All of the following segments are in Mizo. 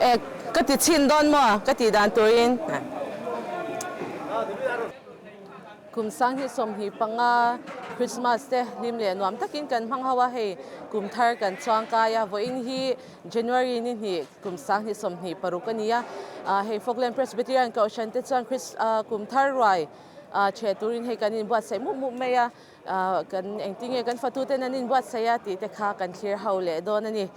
E ka ti chhin dawn maw ka tih dan turin. Kum 2025 Christmas te hlim leh nuam takin kan hmang ho a, hei kum thar kan chuang kai a, vawiin hi January ni hnih kum 2026 a ni a, hei Falkland Presbyterian Kohhran te chuan kum thar ruai chhe turin hei kan inbuatsaih mup mup mai a, kan engtinge kan fatuten an inbuatsaih a tih te kha kan thlir ho leh dawn a ni.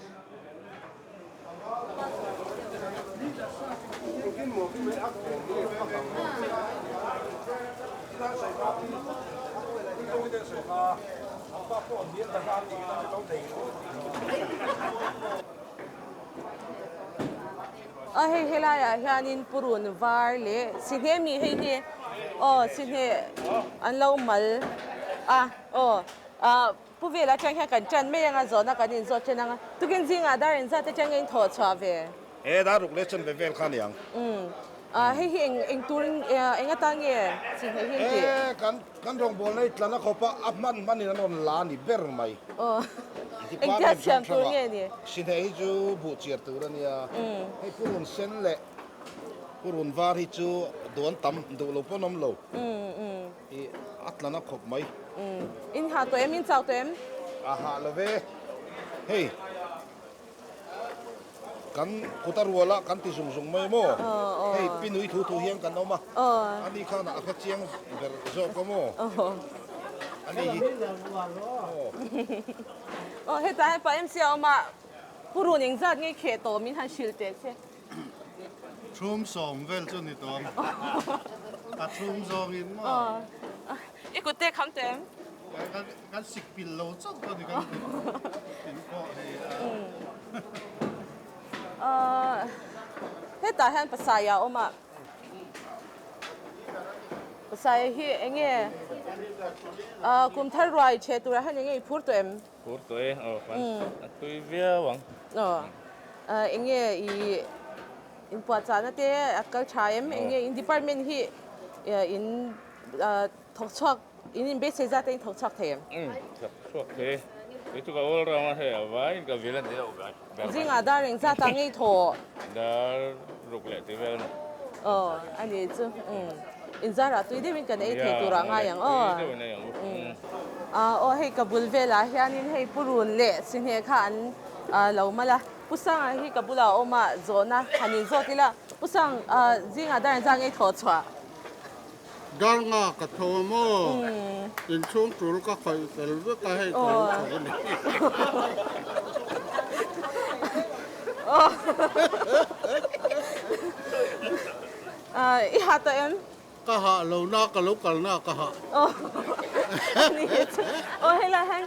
A hei helaiah hianin purun var leh sihne mi hei hi aw sihne an lo mal a aw ah Pu Vel atang hian kan tan mai anga zawhna kan inzawt then anga tukin zingah dar inzat atanga in thawh chhuah ve. He dar ruk leh chen ve vel kha aniang. Umm hei hi eng eng turin eng atan nge chinhne hi an tih? E kan kan rawngbawlna hi tlana khawpa a hman hmanin an rawn la ni ber mai. Aw engtia siam tur nge ni? Chinhne hi chu buh chiar tur ania. Hei purun sen leh purun var hi chu duan tam duh lo pawn awm lo. I a tlan a khawp mai. In ha tawh em? In chau tawh em? A ha lo ve. Hei kan kut a rual a kan ti zung zung mai maw? Hei pi nui thu thu hian kan awm a. Ani khan a hre chiang ber zawk a maw? Ani hi. Aw hetah hian pa MC a awm a, Pu Run engzat nge kheh tawh min han hrilh teh che. Thum sawm vel chu ni tawh ang. A thum zawngin maw? I kut te kham teh em? Kan sik pil lo chauh pawh ni kan kut in pawh hei a. Hetah hian pasai a awm a. Pasai hi eng nge kum thar ruai chhe turah hian eng nge i phur tawh em? Phur tawh e, aw kan a tui viau ang. Aw, eng nge i inpuahchahna te a kal tha em? Eng nge in department hi in thawk chhuak, in inbeisei zat te in thawk chhuak thei em? Umm, thawk chhuak thei e. Kei chu ka all round a hei a vaiin ka vil a ni deuh ber mai. Zingah dar eng zat ah ngei thaw? Dar ruk leh ti vel a ni. Aw, a ni chu, umm. Inzarah tui deuhin kan ei thei turah ngai ang aw. Tui deuhin ei ang u. Aw hei ka bul velah hianin hei purun leh sihne kha an lo mal a. Pu Sanga hi ka bulah a awm a, zawhna han inzawt ila. Pu Sang, zingah dar inzah ngei thawh chhuah? Dar nga ka tho a maw? Inchhung tul ka khawih fel vek a, hei ka lo tho a ni. I ha tawh em? Ka ha lo na, ka lo kal na ka ha. Aw helai hian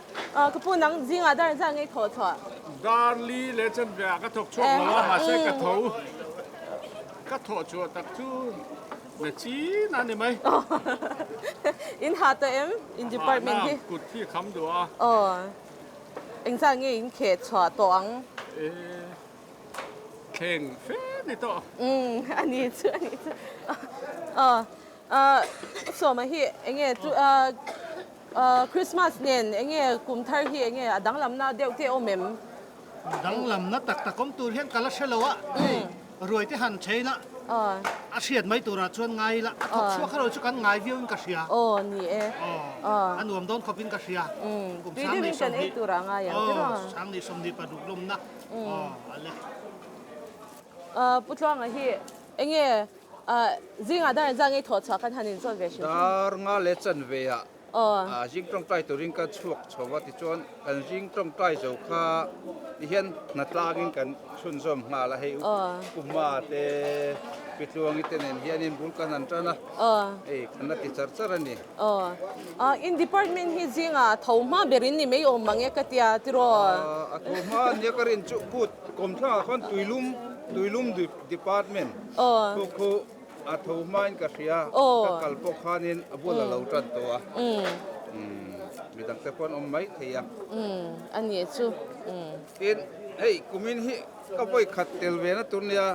ka pu nang zingah dar zah ngei thawh chhuah? Dar li leh chen ve ah ka thawk chhuak lo a, mahse ka tho. Ka thawh chhuah tak chu na chin a ni mai. In ha tawh em? In department hi? Ha na, kut hi kham duh a. Aw, engzah nge in kheh chhuah tawh ang? Thleng fe ni tawh. Umm a ni chu a ni chu. Aw ah Sawma hi enge chu ah ah Christmas nen enge kum thar hi enge a danglamna deuh te awm em? Danglamna tak tak awm tur hian ka la hre lo a, hei ruai te han thein a, a hriat mai turah chuan ngai ila, a thawk chhuak erawh chu kan ngai viau in ka hria. Aw ni e. Aw a nuam dawn khawp in ka hria. Kum sang leh 20 turah ngai ang tiraw? Aw 2026 lawmna. Pu Tluanga hi enge zingah dar zang ei thawh chhuah kan han inzawt ve hrim hrim. Dar nga leh chan ve ah zing tawngtai turin ka chhuak chho a tichuan kan zing tawngtai zo kha tihian hnatlangin kan chhunzawm nghal a hei Pu Hma te Pi Tluangi te nen hianin bul kan han tan a hei kan la ti char char a ni. Aw, in department hi zingah tho hma ber in ni mai awm mang e ka tia tiraw? A tho hma nia ka rin chu kut kawmthlangah khan tuilum, tuilum department thu khu a tho hmain ka hria, ka kal pawh khanin a bul a lo tan tawh a, midang te pawh an awm mai thei a. A nih chu. Tin, hei kumin hi ka vawi khat tel ve na tur nia,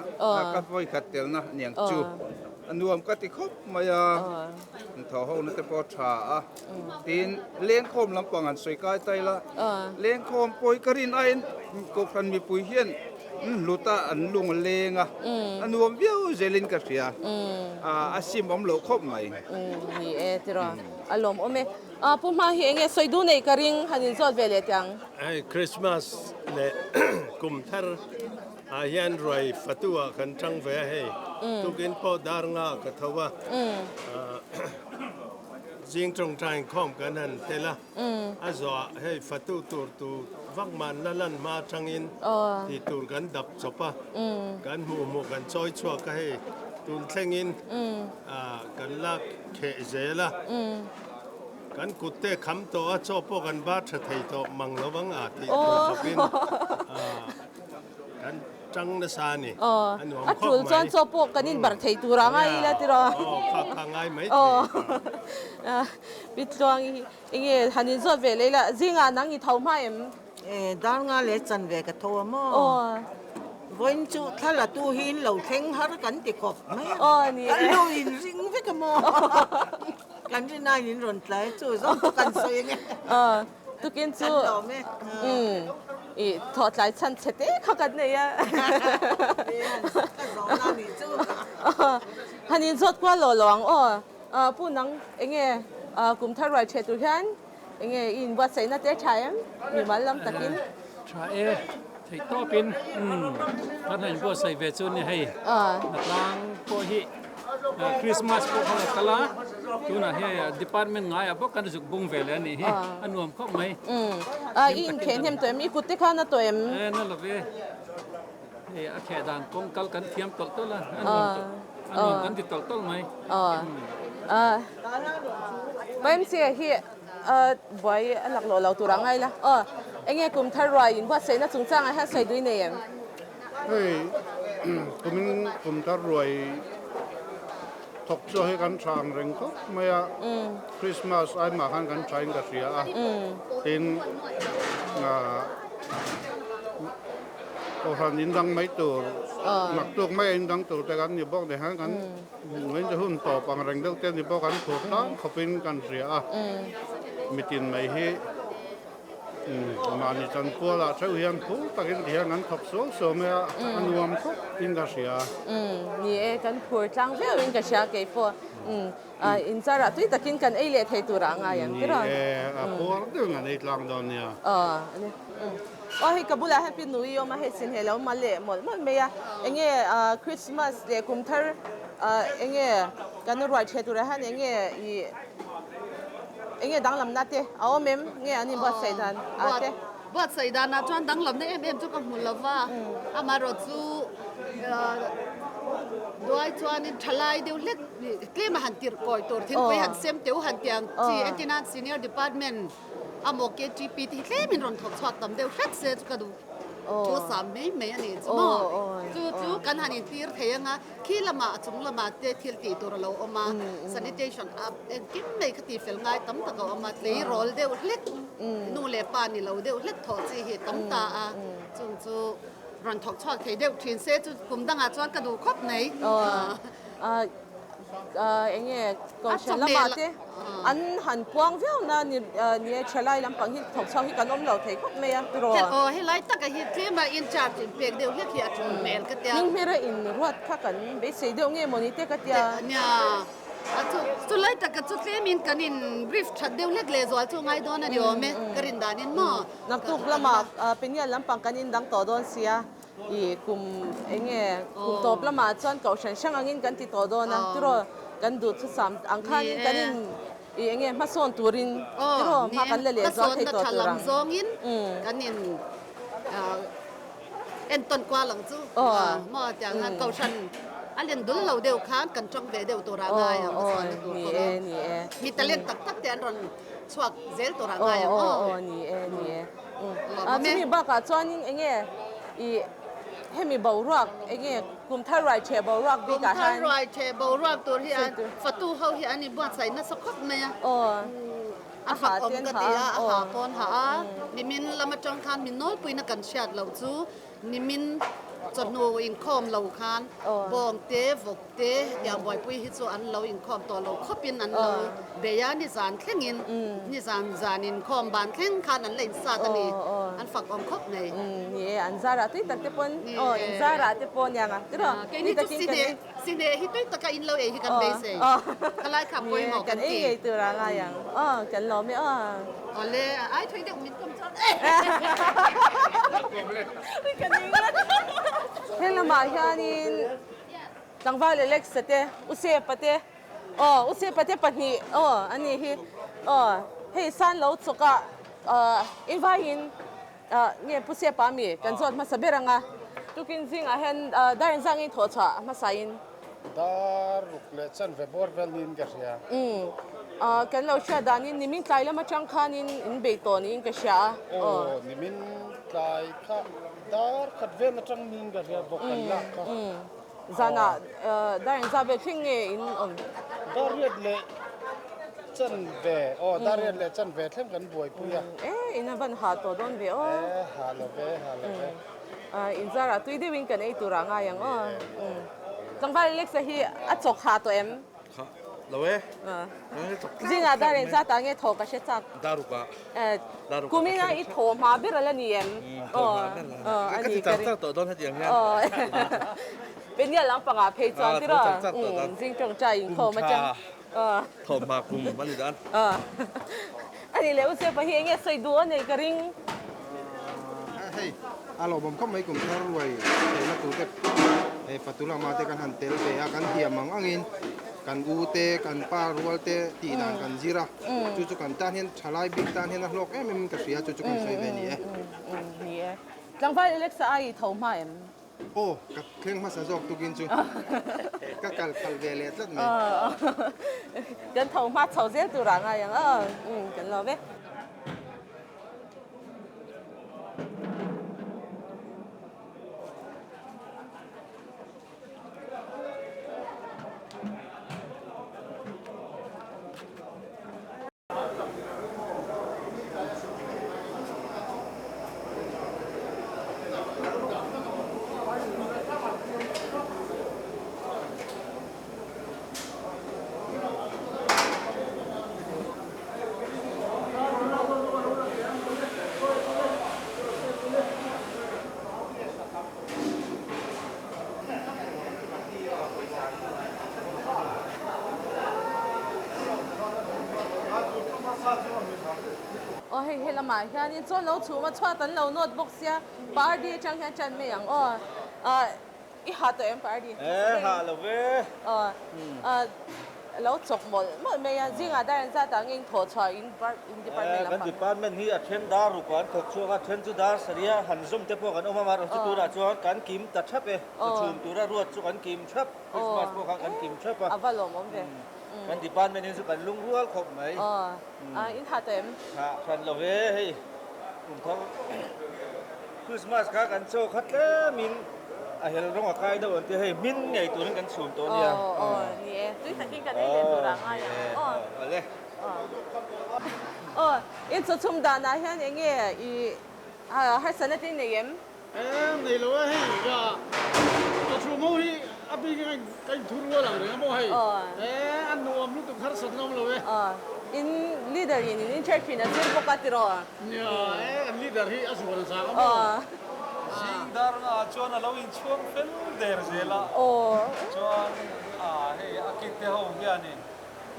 ka vawi khat telna aniang chu a nuam ka ti khawp mai a. Thaw ho na te pawh a tha a, tin lengkhawm lampang an sawi kai ta ila, lengkhawm pawi ka rin aiin Kohhran mipui hian An hlut a, an lung a leng a, a nuam viau zelin ka hria. A sim awm loh khawp mai. Ni e tiraw, a lawmawm e. Pu Hma hi enge sawi duh nei ka ring han inzawt ve leh teh ang. Hei Christmas leh kum thar ah hian ruai fatu ah kan tang ve a hei tukin pawh dar nga ka tho a zing tawngtai inkhawm kan han tel a a zawh ah hei fatu tur tu vak man la lan hma atangin tih tur kan dap chawp a kan hmuh hmuh kan chawi chhuak a hei tun thlengin kan la kheh zel a. Kan kut te kham tawh a, chaw pawh kan bar tha thei tawh mang lo vang a tih tur khawpin kan tang nasa a ni. A nuam A khawp tul chuan mai. chaw pawh kan inbar thei tur a ngai ila tiraw? Aw, kha kha ngai mai thei. Pi Tluang i enge han inzawt ve leh ila, zingah nang i tho hma em? E, dar nga leh chan ve ka tho a maw? Aw. Vawiin chu thla la tu hi in lo thleng har kan ti khawp mai a. Aw, ni e. Kan lu in ring vek a maw? Kan rin aiin in rawn tlai chu zawng pawh kan sawi ange. Aw, tukin chu. Kan lawm e. Umm, i thawh tlai chhan chhe te kha kan nei a. Ka zawhna a nih chu. Han inzawt kual lo lo ang aw. Pu nang enge kum thar ruai ṭheh tur hian Enge i inbuatsaihna te tha em? Mimal lam takin. Tha e, theih tawpin kan han inbuatsaih ve chu ni hei. Hnatlang pawh hi Christmas pawh kha la kal a, tunah hei department ngaiah bawk kan zuk bung ve leh a nih hi, a nuam khawp mai. I inkheh hnem tawh em? I kut te khan a tawh em? E, na lo ve. Hei a kheh dan kawng kal kan thiam tawlh tawlh a, a nuam tawlh, a nuam kan ti tawlh tawlh mai. YMCA hi buai a laklawh lo tur a ngai la. Aw, enge kum thar ruai in buatsaihna chungchangah hian sawi dui nei em? Hei kumin kum thar ruai thawk chu hei kan tha ang reng khawp mai a, Christmas aimah khan kan thain ka hria a, tin Kohhran in dang mai tur, naktuk mai a in dang tur te kan ni bawk nen khan kan ngaihna hun tawp ang reng deuh te ni bawk an phur tlang khawpin kan hria a. Mitin mai hi mahni chanpualah theuh hian phur takin ti hian kan thawk suau suau mai a, a nuam khawp in ka hria. Ni e, kan phur tlang viauin ka hria keipawh. In charah tui takin kan ei leh thei turah a ngai ang tiraw? Ni e, a puar deuhin an ei tlang dawn nia. Aw hei ka bulah hian Pi Nui awm a, hei sin he lo mal leh mawlh mawlh mai a. Enge Christmas leh kum thar enge kan ruai ṭheh turah hian enge i enge danglamna te a awm em? Nge an inbuatsaih dan ah te? Buatsaih danah chuan danglamna em em chu ka hmu lo va, amaherawh chu duai chuanin thalai deuh hlek tlem a han tirh kawi tur thingpui han sem teuh han tih ang chi entirnan senior department amaw KTP te hi tlemin rawn thawk chhuak tam deuh hret se chu ka duh thu sam mai mai a nih chu maw chu chu kan han intir thei anga khi lamah a chung lamah te thil tih tur a lo awm a sanitation a engkim mai kha tih fel ngai tam tak a awm a tleirawl deuh hlek nu leh pa ni lo deuh hlek thawh chi hi tam ta a chung chu rawn thawk chhuak thei deuh thin se chu kum dangah chuan ka duh khawp mai. Enge Kohhran lamah te an han puang viau na ni e thalai lampang hi thawk chhuak hi kan awm lo thei khawp mai a tiraw. Aw helai taka hi tlem a in charge in pek deuh hlek hi a tul hmel ka tia. Hming hmera in ruat kha kan beisei deuh nge mawni te ka tia. Nia a chu chulai taka chu tlem in kan in brief that deuh hlek leh zual chu ngai dawn a ni awm e ka rin dan in maw. Naktuk lamah Peniel lampang kan in dang tawh dawn sia. I kum enge kum tawp lamah chuan kohhran hrang angin kan ti tawh dawn a tiraw kan duh thusam ang khanin kan in i enge hmasawn turin tiraw hma kan la leh zual thei tawh tur ang. Zawngin kan in entawn kual ang chu maw tiang khan kohhran a len dul lo deuh khan kan tang ve deuh tur ah ngai ang hmasawnna tur kawng a mi talent tak tak te an rawn chhuak zel tur ah ngai ang aw. Aw ni e ni e. Chumi bakah chuanin enge i hemi boruak enge kum thar ruai theh boruak bikah hian. Kum thar ruai theh boruak tur hi an fatu ho hi an inbuatsaih nasa khawp mai a. Aw a ha awm ka ti a, a ha pawn ha a. Nimin lam atang khan min nawlpuina kan hriat loh chu nimin. Chawhnu inkhawm lo khan bawng te, vawk te tiang buaipui hi chu an lo inkhawm tawh lo khawpin an lo bei a, nizan thlengin nizan zan inkhawm ban thleng khan an la insat a ni, an fak awm khawp mai. Ni e, an zarah tui tak te pawn aw in zarah te pawh aniang a tiraw? Keini chu sihne sihne hi tui taka in lo ei hi kan beisei, khalai kha pawimawh kan ti. Kan ei ngei tur a ngai ang aw, kan lawm e aw. Awle, ai thui deuh min kawm chuan Heng lamah hianin tlangval Alexa te, U Sepa te, aw U Sepa te pahnih aw an nih hi aw hei san lo chawkah invaiin nge Pu Sepa ami kan zawt hmasa ber ang a, tukin zingah hian dar inzangin thawh chhuah hmasain. Dar ruk leh chanve bawr vel niin ka hria. Umm. Kan lo hriat danin nimin tlai lam atang khanin in bei tawh niin ka hria a. Aw, nimin tlai kha dar khat vel atang niin ka hria bawk kan lak kha. Umm. Zanah dar engzah vel thleng nge in awm? Dar riat leh chanve, aw dar riat leh chanve thleng kan buaipui a. E, in a van ha tawh dawn ve aw. E, ha lo ve, ha lo ve. Inzarah tui deuhin kan ei tur ah ngai ang aw. Tlangval Alexa hi a chawk ha tawh em? Kha lo e. Zingah dar engzat ah nge thaw ka hre chak? Daruk ah. Kumin a i thaw hma ber ala ni em? Thaw hma ber ala ni. Ka ti chak chak tawh dawn hetiang hian. Peniel lampang ah phei chuan tiraw? Zing tawngtai inkhawm atang. Thaw hma kum a ni dan. A nih leh U Sepa hi enge sawi duh a nei ka ring. Hei a lawmawm khawp mai kum thar ruai theihna tur te hei fatu lama te kan han tel ve a, kan thiam ang angin kan u te kan pa rual te tih dan kan zir a, chu chu kan tan hian thalai bik tan hian a hlawk em em in ka hria chu chu kan sawi ve ni e. Ni e. Tlangval Alexa ai tho hma em? Aw, ka thleng hmasa zawk tukin chu ka kal khalh ve leh tlat mai. Kan tho hma chho zel turah ngai ang a, kan lo ve. Aw hei he lamah hianin chuan lo chhum a chhuat an lo nawt bawk sia party atang hian ṭan mai ang aw ah i ha tawh em party? E ha lo ve. Aw ah lo chawk mawlh mawlh mai a zingah dar an zat ah ngeng thawh chhuah in department Kan department hi a then dar ruk ah an thawk chhuak a then chu dar sarih a han zawm te pawh kan awm a mahrawh chu tunah chuan kan kim ta thap e chhum tura ruat chu kan kim thap. Christmas pawh kha kan kim thap a. A va lawmawm ve. Kan department in chu kan lung rual khawp mai. Aw, in ha tawh em? Ha hran lo ve hei kum thar Christmas kha kan chaw kha tlem in a hel rawng a kai deuh an tia hei hmin ngei turin kan chhum tawh ania. Aw aw ni e, tui takin kan ei leh tur ah ngai ang aw. Awle. Aw, in chaw chhum danah hian eng nge i harsatna te i nei em? Em nei lo e hei ka ka thu mo hi a bik in ka in thu rual ang reng a maw hei e a nuam lutuk harsat na awm lo e. In leader in in in church in a zir bawk a tiraw? Nia e kan leader hi a zual zak a maw? Zing dar nga ah chuan a lo inchhuang fel der zel a chuan hei a kid te ho hianin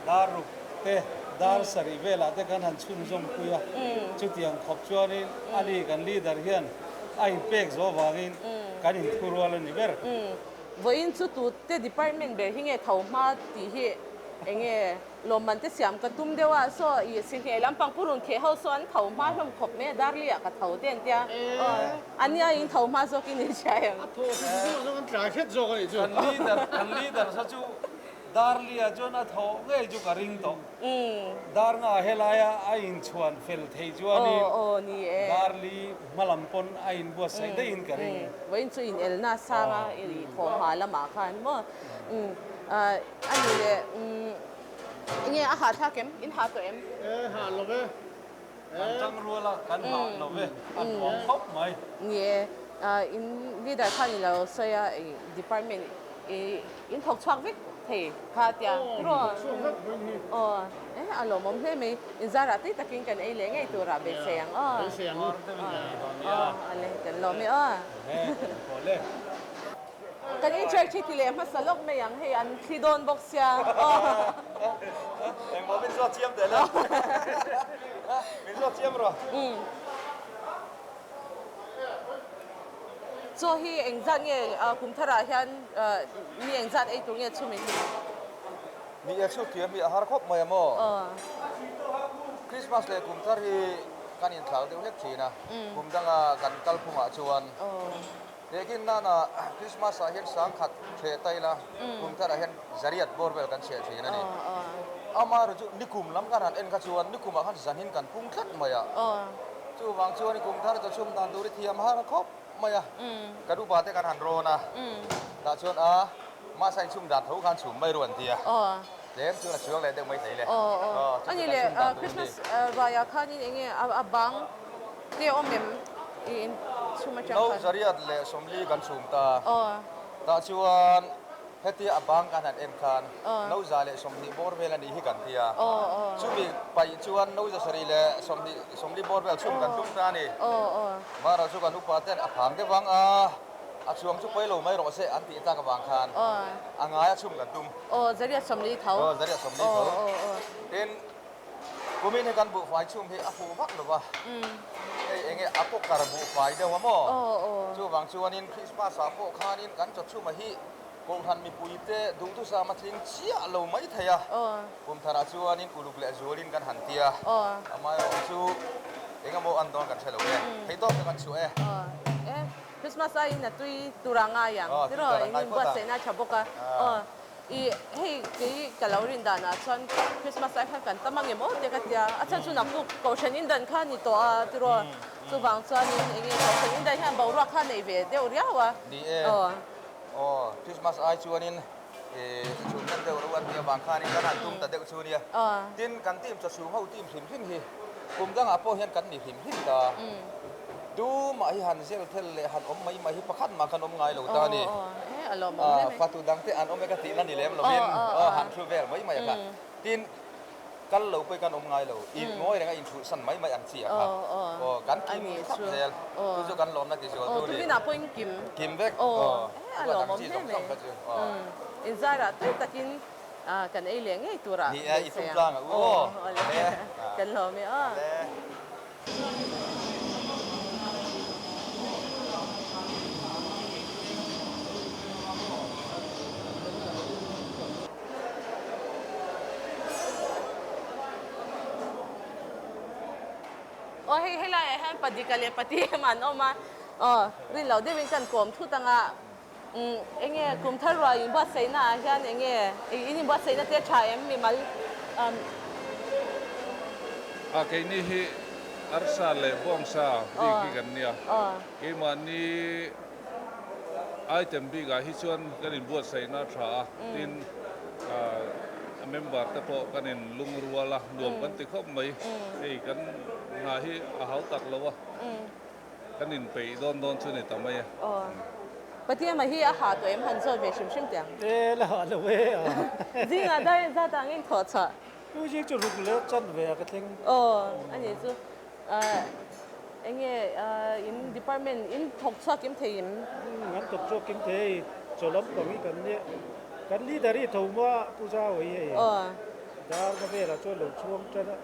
Dar ruk te, dar sarih velah te kan han chhunzawm pui a, chutiang khawp chuanin ani kan leader hian a inpek zawh avangin kan inthurual a ni ber. Vawiin chu tute department ber hi nge tho hma tih hi enge lawmman te siam ka tum deuh a, saw i sihneh lampang purun kheh ho saw an tho hma hlawm khawp mai a, dar li ah ka tho te an tia, an nia in tho hma zawkin in hria em? A tho chu chu zawng an tlai hret zawk a nih chu. Kan leader, kan leader sa chu Darlia chuan a thawh ngei chu ka ring tawh. Dar nga helaia a inchhuan fel thei chuanin Darli hma lam pawn a inbuatsaih daihin ka ring. Vawiin chu inelna sanga i thawh hma lamah khan maw a ni le enge a hahthlak em? In hah tawh em? E hah lo ve. Kan tang rual a, kan hah lo ve, a nuam khawp mai. Ni e. In leader khan i lo sawi a department i in thawk chhuak vek thei kha tia tiraw? Aw eh a lawmawm hle mai. In zarah tui takin kan ei leh ngei turah beisei ang aw. Aw ale kan lawm e aw. Kan in church hi ti leh hmasa lawk mai ang hei an thli dawn bawk sia aw. Engmaw min zawt chiam teh le. Min zawt chiam rawh. Chaw hi engzat nge kum tharah hian mi engzat ei tur nge chhum in ni? Mi e chhut thiam hi a har khawp mai a maw? Christmas leh kum thar hi kan inthlak deuh hlek thin a, kum danga kan kal phungah chuan Tehkin nana Christmas ah hian sangkhat chhe ta ila kum tharah hian zariat bawr vel kan chheh thin a ni. Amaherawh chu nikum lam kan han en kha chuan nikum ah khan zanin kan pung tlat mai a. Chuvang chuan kum thar chaw chhum dan tur hi thiam har khawp mai a. Ka dupa te kan han rawn a, tah chuan a mahse a inchhum dan tho khan chhum mai ru an ti a. Tlem chuan a chuang leh deuh mai thei le. A ni le, Christmas ruaiah khanin enge a bang te awm em i in chhum atang khan? No zariat leh sawmli kan chhum ta. Tah chuan hetia a bang kan han en khan no za leh 20 bawr vel a nih hi kan ti a. Chumi paih chuan no za sarih leh 20 sawmli bawr vel chhum kan tum ta a ni. Mahrawh chu kan upa ten a phang deuh vang a, a chhuang chu pawi lo mai rawh se an tih tak avang khan a ngai a chhum kan tum. Aw zariat 40 tho. Aw zariat 40 tho. Tin kumin hi kan buhfai chhum hi a fuh vak lo va. Hei enge a pawkar buhfai deuh a maw? Chuvang chuanin Christmas ah pawh khanin kan chaw chhuma hi Kohhran mipuite duhthusam a tling chiah lo mai thei a. Kum tharah chuanin uluk leh zualin kan han tia. Amaherawh chu engemaw an dawn kan hre lo e. Theihtawp chu kan chhuah e. Christmas aiin a tui tur a ngai ang tiraw eng in buatsaihna a tha bawk a aw i hei kei ka lo rin danah chuan Christmas ai khan kan tam ang em aw te ka tia a chhan chu naktuk kohhran in dan kha a ni tawh a tiraw chuvang chuanin eng nge kohhran in dan hian boruak kha a nei ve deuh riau a ni e aw Christmas ai chuanin i chhun hnem deuh ro an tih avang khanin kan han tum ta deuh chu nia tin kan team chawchhum ho team hrim hrim hi kum dangah pawh hian kan ni hrim hrim ta. Tumah hi han zel thel leh han awm mai mai hi pakhat mah khan awm ngai lo ta a ni. Fatu dang te an awm e ka tihna ni lem lovin han thu vel mai mai a kha. Tin, kal lo pawh hi kan awm ngai lo. In ngawi renga inthulhsan mai mai ang chi a kha. Aw, kan kim thlap zel. Chu chu kan lawmna ti zual tu ni. Tukinah pawh in kim. Kim vek. Aw, a dang chi zawng zawng kha chu. Inzarah tui takin kan ei leh ngei turah beisei ang. Ni e, i tum tlang a u aw. Kan lawm e aw. Aw hei helaiah hian Padika leh Pati em an awm a, aw rin loh deuhin kan kawm thut ang a, umm enge kum thar rual inbuatsaihna ah hian enge in inbuatsaihna te a tha em mimal umm. A keini hi arsa leh bawngsa bik hi kan nia, keimahni item bikah hi chuan kan inbuatsaihna a tha a, tin a member te pawh kan inlungrual a, nuam kan ti khawp mai, hei kan hna hi a hau tak lo a. Kan inpeih dawn dawn chu ni ta mai e. Aw. Pathian mah hi a ha tawh em han zawt ve hrim hrim teh ang. E la ha lo e a. Zingah dar zat ah ngeng thawh chhuah. Chu zing chu ruk leh chan ve a ka thleng. Aw a nih chu. Enge in department in thawk chhuak kim thei em? Kan thawk chhuak kim thei. Chaw lampang hi kan nia. Kan leader hi tho maw Pu Zau hi hei. Aw. Dar ka velah chuan lo chhuang tan a.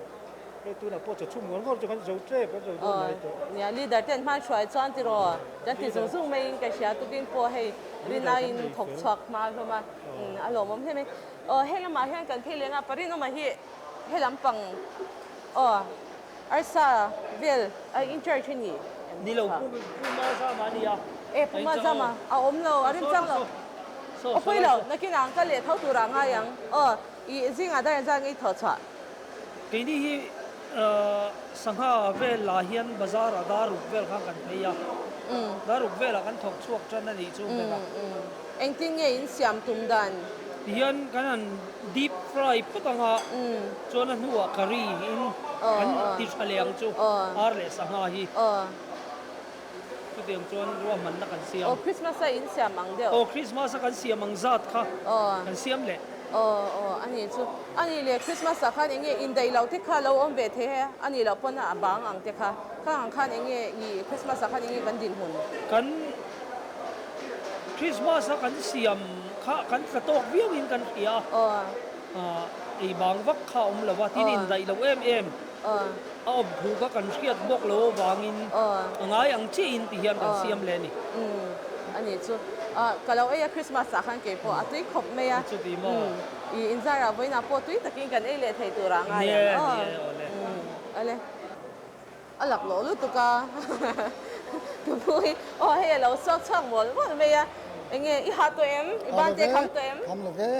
Hei tunah pawh chaw chhum ngawr ngawr chu kan zo tep, kan zo dawn mai tawh. Nia, leader ten hman hruai chuan tiraw kan ti zung zung maiin ka hria tukin pawh hei rinaiin thawk chhuak hma hlawm a, a lawmawm hle mai. Aw hei lamah hian kan phei leng a, Parinawma hi he lampang aw arsa vel a in charge a ni. Ni lo, Pu Mazama a nia. E Pu Mazama a awm lo, a rimchang lo. Aw pawi lo, nakinah an kal leh tho turah ngai ang. Aw i zingah dar engzat nge i thawh chhuah? Keini hi sangha vel lah hian bazar ah dar ruk vel khan kan phei a, dar ruk velah kan thawk chhuak tan a nih chu vek a. Engtin nge in siam tum dan? Tihian kan han deep fry phawt ang a, chuan a hnuah curry in kan ti tha leh ang chu ar leh sangha hi. Chutiang chuan ruahmanna kan siam. Aw, Christmas a in siam ang deuh. Aw, Christmas a kan siam ang zat kha kan siam leh. Aw, aw, a nih chu. A nih leh Christmas ah khan eng nge indaih loh te kha lo awm ve thei he? A nih loh pawn a bang ang te kha. Khang ang khan eng nge i Christmas ah khan eng nge kan dinhmun? Kan Christmas a kan siam kha kan tla tawk viau in kan hria a. Aw. Ei bang vak kha a awm lo a, tin indaih loh em em. A awm thu kha kan hriat bawk lo avangin a ngai ang chiah in ti hian kan siam leh a ni. Umm a nih chu. Ka lo ei a Christmas ah khan kei pawh a tui khawp mai a. Chuti maw? Umm i inzarah vawiinah pawh tui takin kan ei leh thei tur ah ngai ang aw. Ni e, ni e awle. Umm awle. A lak lawh lutuk a ka pu hi aw hei a lo suak chhuak mawlh mawlh mai a enge i ha tawh em i ban te kham tawh em Kham lo ve.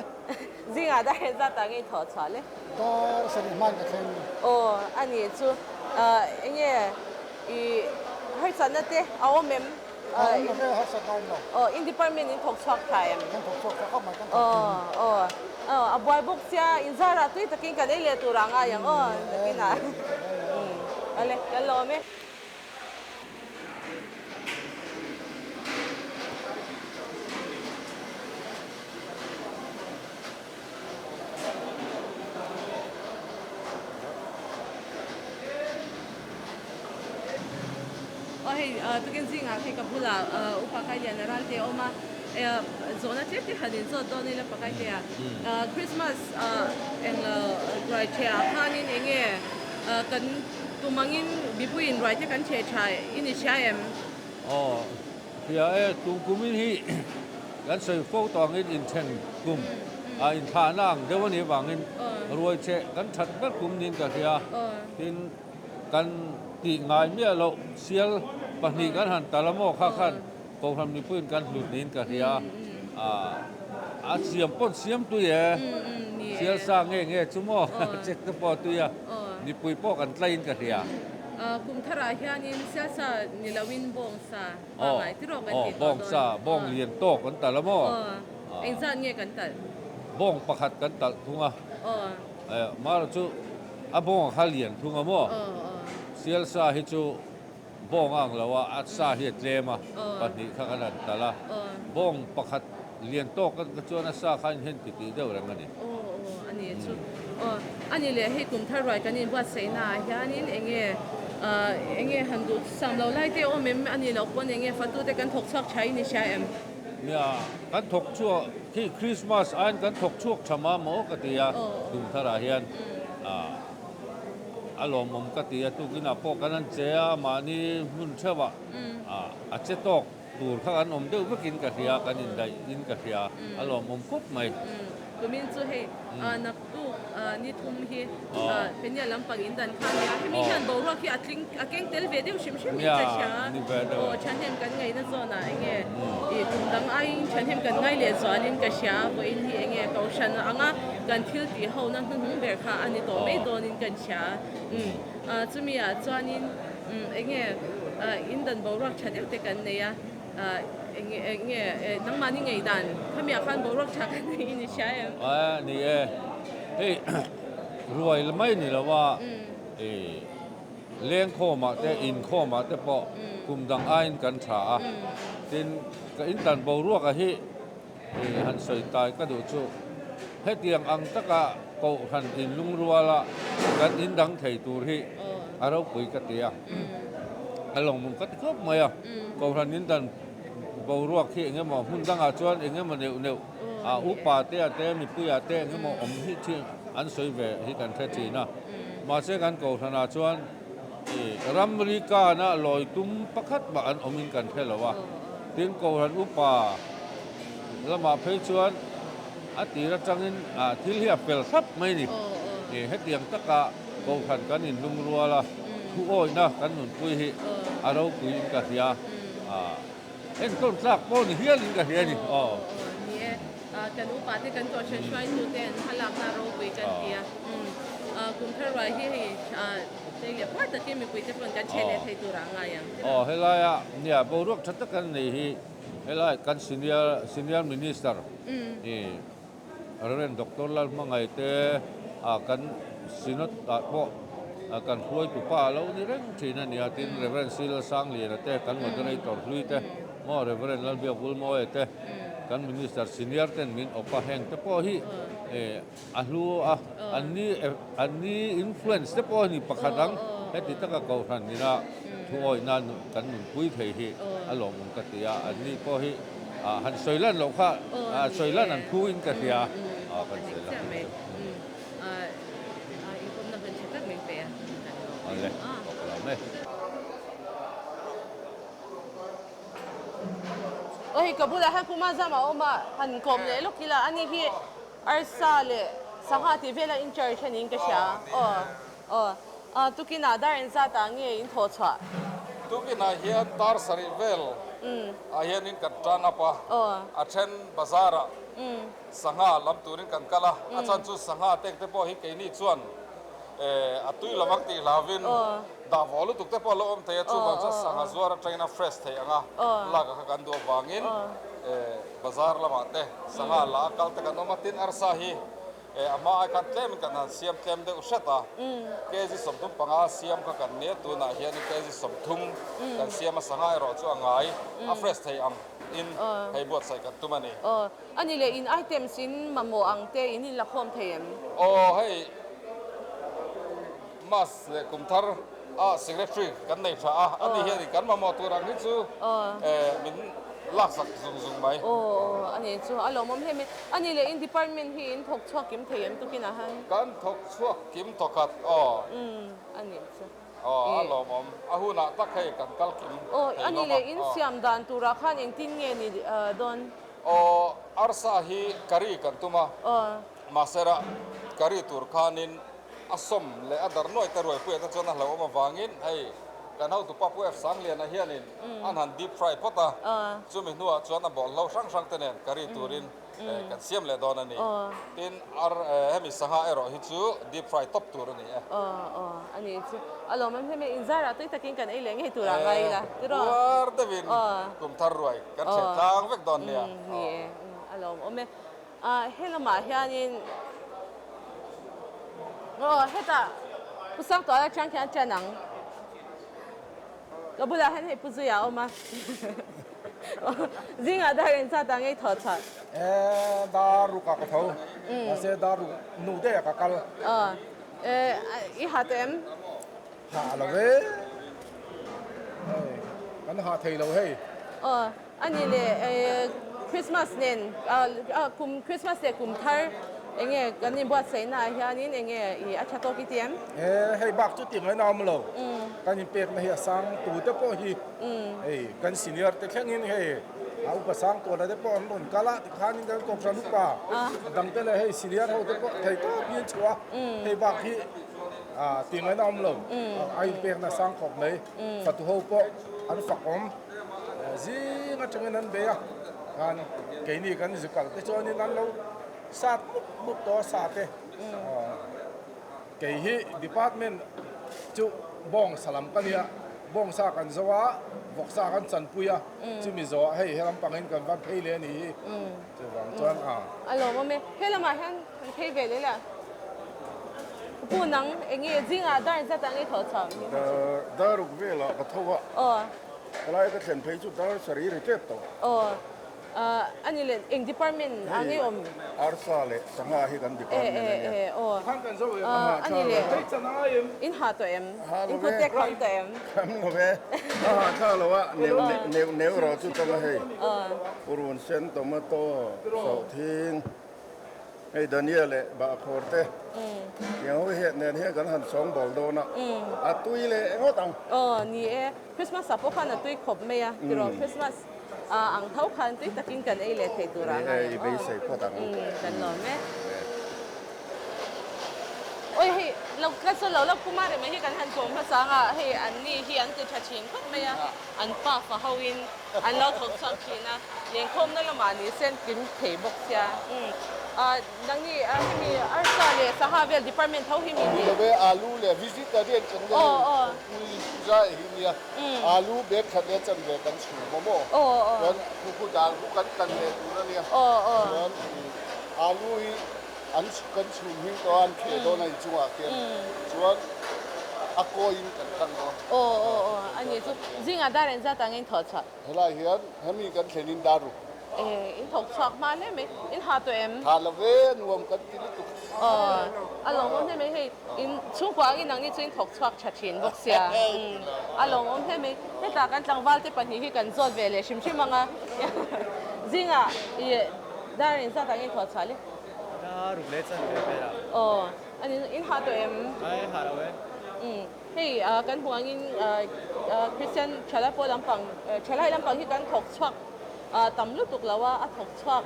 Zingah dar hian zat ah nge i thawh chhuah le? Dar sarih hmain ka thleng. Aw a nih chu enge i harsatna te a awm em? A awm lo ve harsatna a awm lo. Aw in department in thawk chhuak tha em? Kan thawk chhuak tha khawp mai kan thawk thin. Aw aw aw a buai bawk sia inzarah tui takin kan ei leh tur ah ngai ang aw nakinah awle kan lo awm e. Aw hei tukin zingah hei ka bulah upa Kailiana Ralte a awm a, zawhna tlem te han inzawt dawn ila pa Kaitea Christmas eng ruai ṭhehah khanin eng nge kan tum angin mipuiin ruai te kan ṭheh ṭha i ni hria em? Aw hria e, tum kumin hi kan sawi fo tawh angin inthen kum a inthlahna ang deuh a nih avangin ruai ṭheh kan ṭhat ber kum niin ka hria. Tin, kan tih ngai miah loh sial pahnih kan han tal a maw kha khan Kohhran mipuiin kan hlut niin ka hria a, a siam pawn siam tui e, sial sa nge nge chu maw check te pawh a tui a, mipui pawh kan tlaiin ka hria. Kum tharah hianin sial sa ni loin bawng sa pangngai tiraw kan tih tawh dawn. Bawng sa, bawng lian tawk kan talh a maw? Engzat nge kan talh? Bawng pakhat kan talh thung a, mara chu a bawng a kha lian thung a maw? Sial sa hi chu Bawng a ang lo a, a sa hi a tlem a, pahnih kha kan han talh a. Bawng pakhat lian tawk kan ka chuan a sa kha in hen ti tih deuh reng a ni. Aw aw a ni chu. Aw a ni leh hei kum thar ruai kan inbuatsaihna ah hianin eng nge eng nge han duh sam lo lai te awm em a ni loh pawn eng nge fatu te kan thawk chhuak tha in i hria em? Nia, kan thawk chhuak khi Christmas aiin kan thawk chhuak tha mah maw ka ti a kum tharah hian. A lawmawm ka ti a, tukinah pawh kan an che a, mahni hmun theuhah a che tawk tur kha kan awm deuh vekin ka hria, kan indaih in ka hria, a lawmawm khawp mai. Tumin chu hei naktuk ni thum hi Penia lampang in dan kha a nia, hemi hian boruak hi a tling a keng tel ve deuh hrim hrim in ka hria, aw thahnem kan ngaihna zawnah enge ih kum dang aiin thahnem kan ngai leh zualin ka hria, vawiin hi enge kohhran anga kan thil tih ho na hnuhnung ber kha a ni tawh mai dawnin kan hria, umm chumi ah chuanin umm enge in dan boruak tha deuh te kan nei a, enge enge nangmahni ngei dan khami ah khan boruak tha kan nei in i hria em? Ae ni e, hei ruai mai ni lo a ih. Lengkhawmah te, inkhawmah te pawh kum dang aiin kan tha a. Tin, ka intan boruaka hi han sawi tai ka duh chu hetiang ang taka Kohhran inlungruala kan indang thei tur hi a ropui ka ti a. A lawngmawm ka ti khawp mai a. Kohhran indan boruak hi eng emaw hmun dangah chuan eng emaw neuh neuh a upa te a te mipuiah te eng emaw awm hi thin an sawi ve hi kan hre thin a. Mahse kan Kohhranah chuan ramri kana lawi tum pakhat mah an awmin kan hre lo a, tin Kohhran upa lamah phei chuan a tir atangin thil hi a fel thlap mai a ni. Hetiang taka Kohhran kan inlung rual a, thu awihna kan nunpui hi a ropuiin ka hria. Enkawl tlak pawh ni hialin ka hria a ni. Aw ni e. Kan upa te kan kohhran hruaitu te an hmalakna ropui kan ti a. Kum thar ruai hi hei tlei leh puar takin mipui te pawn kan chhe leh thei tur ah a ngai ang. Aw helaia nia boruak tha tak kan nei hi helai kan senior senior minister i Rev. Doctor Lalhmangaih te kan synod ah pawh. Kan hruaitu pa a lo ni reng thin a nia, tin Rev. Sila Sangliana te, kan Moderator hlui te, maw Rev. Lalbiak Vulmawia te, kan Minister Senior ten min awp a, heng te pawh hi a hlu a, an ni an ni influence te pawh a ni pakhat ang, heti taka Kohhran ina thuawihna kan nunpui thei hi a lawmawm ka ti a, an ni pawh hi han sawi lan loh kha sawi lan an phu in ka hria a, kan sawi lan. Inkawmna hun tha tak min pe a, kan lawm e. Awle, ka lawm e. Aw hei ka bulah hian Puma Zam a awm a, han kawm leh lawk ila, ani hi arsa leh sangha tih vela in charge a niin ka hria. Aw, aw, aw tukinah dar engzat ah nge in thawh chhuah? Tukinah hian dar sarih vel ah hianin kan tan up a, a then bazar ah Sangha lam turin kan kal a, a chhan chu sangha tek te pawh hi keini chuan a tui lovang tih hlauvin dah vawh lutuk te pawh a lo awm thei a, chuvang chuan sangha zuar atangin a fresh thei ang a, lak a kha kan duh avangin bazar lamah te sangha la a kal te kan awm a, tin arsa hi a hma ai khan tlemin kan han siam tlem deuh hret a, kg 35 siam kha kan nia tunah hianin kg 30 kan siam a, sangha erawh chu a ngai a fresh thei ang in hei buatsaih kan tum a ni. A ni leh in items in mamawh ang te in in la khawm thei em? Aw hei Mas leh kum thar a secretary kan nei tha a, a ni hian in kan mamawh tur ang hi chu min laksak zung zung mai. Aw a ni chu a lawmawm hle mai. A ni leh in department hi in thawk chhuak kim thei em tukin ah han? Kan thawk chhuak kim thawkhat aw. Umm a ni chu. Aw a lawmawm. A hunah tak hei kan kal kim thei hlawm a. Aw a ni leh in siam dan turah khan engtin nge ni dawn? Aw, arsa hi curry kan tum a, mahsera curry tur khanin a sawm leh a dar nuai te ruai puiah te chuan a hlauhawm avangin hei kan hotu pa Pu F Sangliana hianin an han deep fry phawt a, chumi hnuah chuan a bawlhlo hrang hrang te nen curry turin kan siam leh dawn a ni. Tin, ar hemi sangha erawh hi chu deep fry tawp tur a ni e. Aw, a ni chu. A lawmawm hle mai, inzarah tui takin kan ei leh ngei tur ah ngai ila, tiraw? Uar deuhin kum thar ruai. Kan hre tlang vek dawn nia. Ni e, a lawmawm e. He lamah hianin aw hetah Pu Sangtuala atang khian ṭan ang. Ka bulah hian hei Pu Zuia a awm a. Zingah dar engzat ah ngei thaw chhuah? Dar ruk ah ka tho. Mahse dar ruk nu daih ah ka kal. I ha tawh em? Ha lo ve. Hei, kan ha thei lo hei. Aw, a ni le Christmas nen kum Christmas leh kum thar enge kan inbuatsaihna ah hianin enge i a tha tawk i ti em? E, hei bak chu tih ngaina awm lo. Kan inpekna hi a sang tu te pawh hi hei kan senior te thlengin hei a upa sang tuala te pawh an rawn kal a tikhanin kan kohhran upa dang te leh hei senior ho te pawh thei tawp hi an chhuah a, hei bak hi Tih ngaihna awm lo, a inpekna sang khawp mai. Fatu ho pawh an fak awm zing atangin an bei a, khan keini kan zikal te chuanin an lo sat mup mup tawh a sa te. Kei hi department chu bawng sa lam ka nia, bawng sa kan zo a, vawk sa kan chanpui a, chumi zawhah hei he lampangin kan van phei leh a ni hi. Chuvang chuan a. A lawmawm e, he lamah hian kan phei ve leh la. Pu nang enge zingah dar zat ang i thaw chhuah mi kha chu? Dar ruk velah ka tho a. Aw. Helai ka thlen phei chu dar sarih ri tep tawh. Aw. A ni leh eng department ah nge awm? Arsa leh sangha hi kan department a nia. E e aw. A ni leh in ha tawh em? In kut te kham tawh em? Kham lo ve. A ha thla lo a, neu neu neu rawh chu tawng a hei. Purun sen tomato sawhthing. Hei Daniel leh Bahkhawr te tiang ho hian nen hian kan han sawng bawl dawn a, a tui leh ngawt ang. Aw ni e, Christmas ah pawh khan a tui khawp mai a, tiraw Christmas ang tho khan tui takin kan ei leh thei tur ah ngai ang. Ni e, i beisei phawt ang. Kan lawm e. Awi hei lo ka saw lo la Kumar rem hi kan han kawm hmasa ang a, hei an ni hi an ti tha thin khawp mai a, an pa fa ho in An lo thawk chhuak thin a, lengkhawmna lamah ni sen kim thei bawk sia. Umm nangni hemi arsa leh sangha vel department tho hi mi ni? Ni lo e, alu leh vegetarian kan nia hei pui zai hi nia, alu bag khat leh chanve kan chhum maw maw? Chuan khu dan khu kan kan leh tur a nia, chuan alu hi an kan chhum hing tawh a an kheh dawn a inchungah khian chuan. A kawiin kan kal dawn. Aw aw aw a ni chu zingah dar engzat ah nge in thawh chhuah? Helai hian hemi kan thlen in dar ruk. E in thawk chhuak hma hle mai, in ha tawh em? Ha lo ve, nuam kan ti lutuk. Aw a lawmawm hle mai, hei in chhungkua angin nangni chu in thawk chhuak tha thin bawk sia, a lawmawm hle mai. Hetah kan tlangval te pahnih hi kan zawt ve leh hrim hrim ang a, zingah i dar engzat ah nge in thawh chhuah le? Dar ruk leh chan ve vel ah. Aw. A ni in ha tawh em? Ai ha lo e. Umm hei kan hmuh angin Christian thalai pawh lampang thalai lampang hi kan thawk chhuak tam lutuk lo a, a thawk chhuak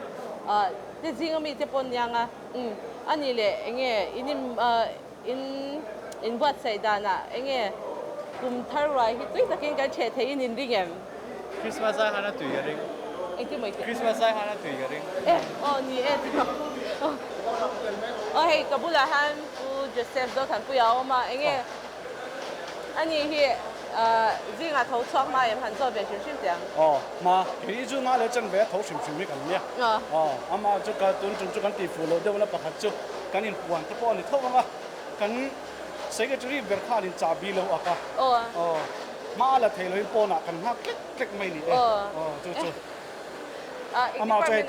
te zinga mi te pawh niang a. Umm a ni leh enge in in in buatsaih danah enge kum thar ruai hi tui takin kan chheh theihin in ring em? Christmas ai han a tui ka ring. Engtin maw i tih? Christmas ai han a tui ka ring. E aw ni e ti lo. Aw hei ka bulah hian Pu Joseph Zothanpuia a awm a, enge ani hi zingah tho chhuak hma em han zawt ve hrim hrim teh ang. Aw hma, kei chu nga leh chan ve a tho hrim hrim hi kan nia. Aw amah chu ka tun tum chu kan tih fuh loh deuh na pakhat chu kan inpuan te pawh a ni tho ang a, kan Secretary ber khan in chahbi lo ak a. Aw. Hma a la thei loin pawnah kan nghak tlek tlek mai ni e. Aw chu chu. Amah chu hei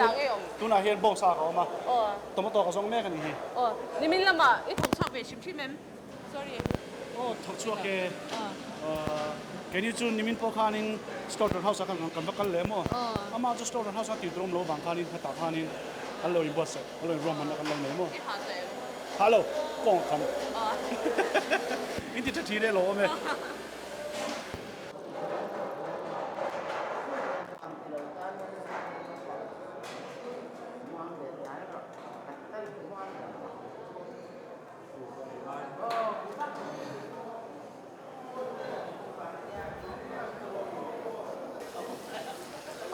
tunah hian bawngsa ka awm a. Tomato ka zawng mek a ni hi. Aw. Nimin lamah i thawk chhuak ve hrim hrim em? Sorry. Aw thawk chhuak e. Keini chu nimin pawh khanin Slaughter House ah khan kan va kal leh maw? Amah chu Slaughter House a tih tur awm lo vang khanin hetah khanin an lo inbuatsaih. A lo inruahmanna kan lo nei maw? I hah tawh em? Hah lo, kawng a kham. In ti tha thin e lo awm e.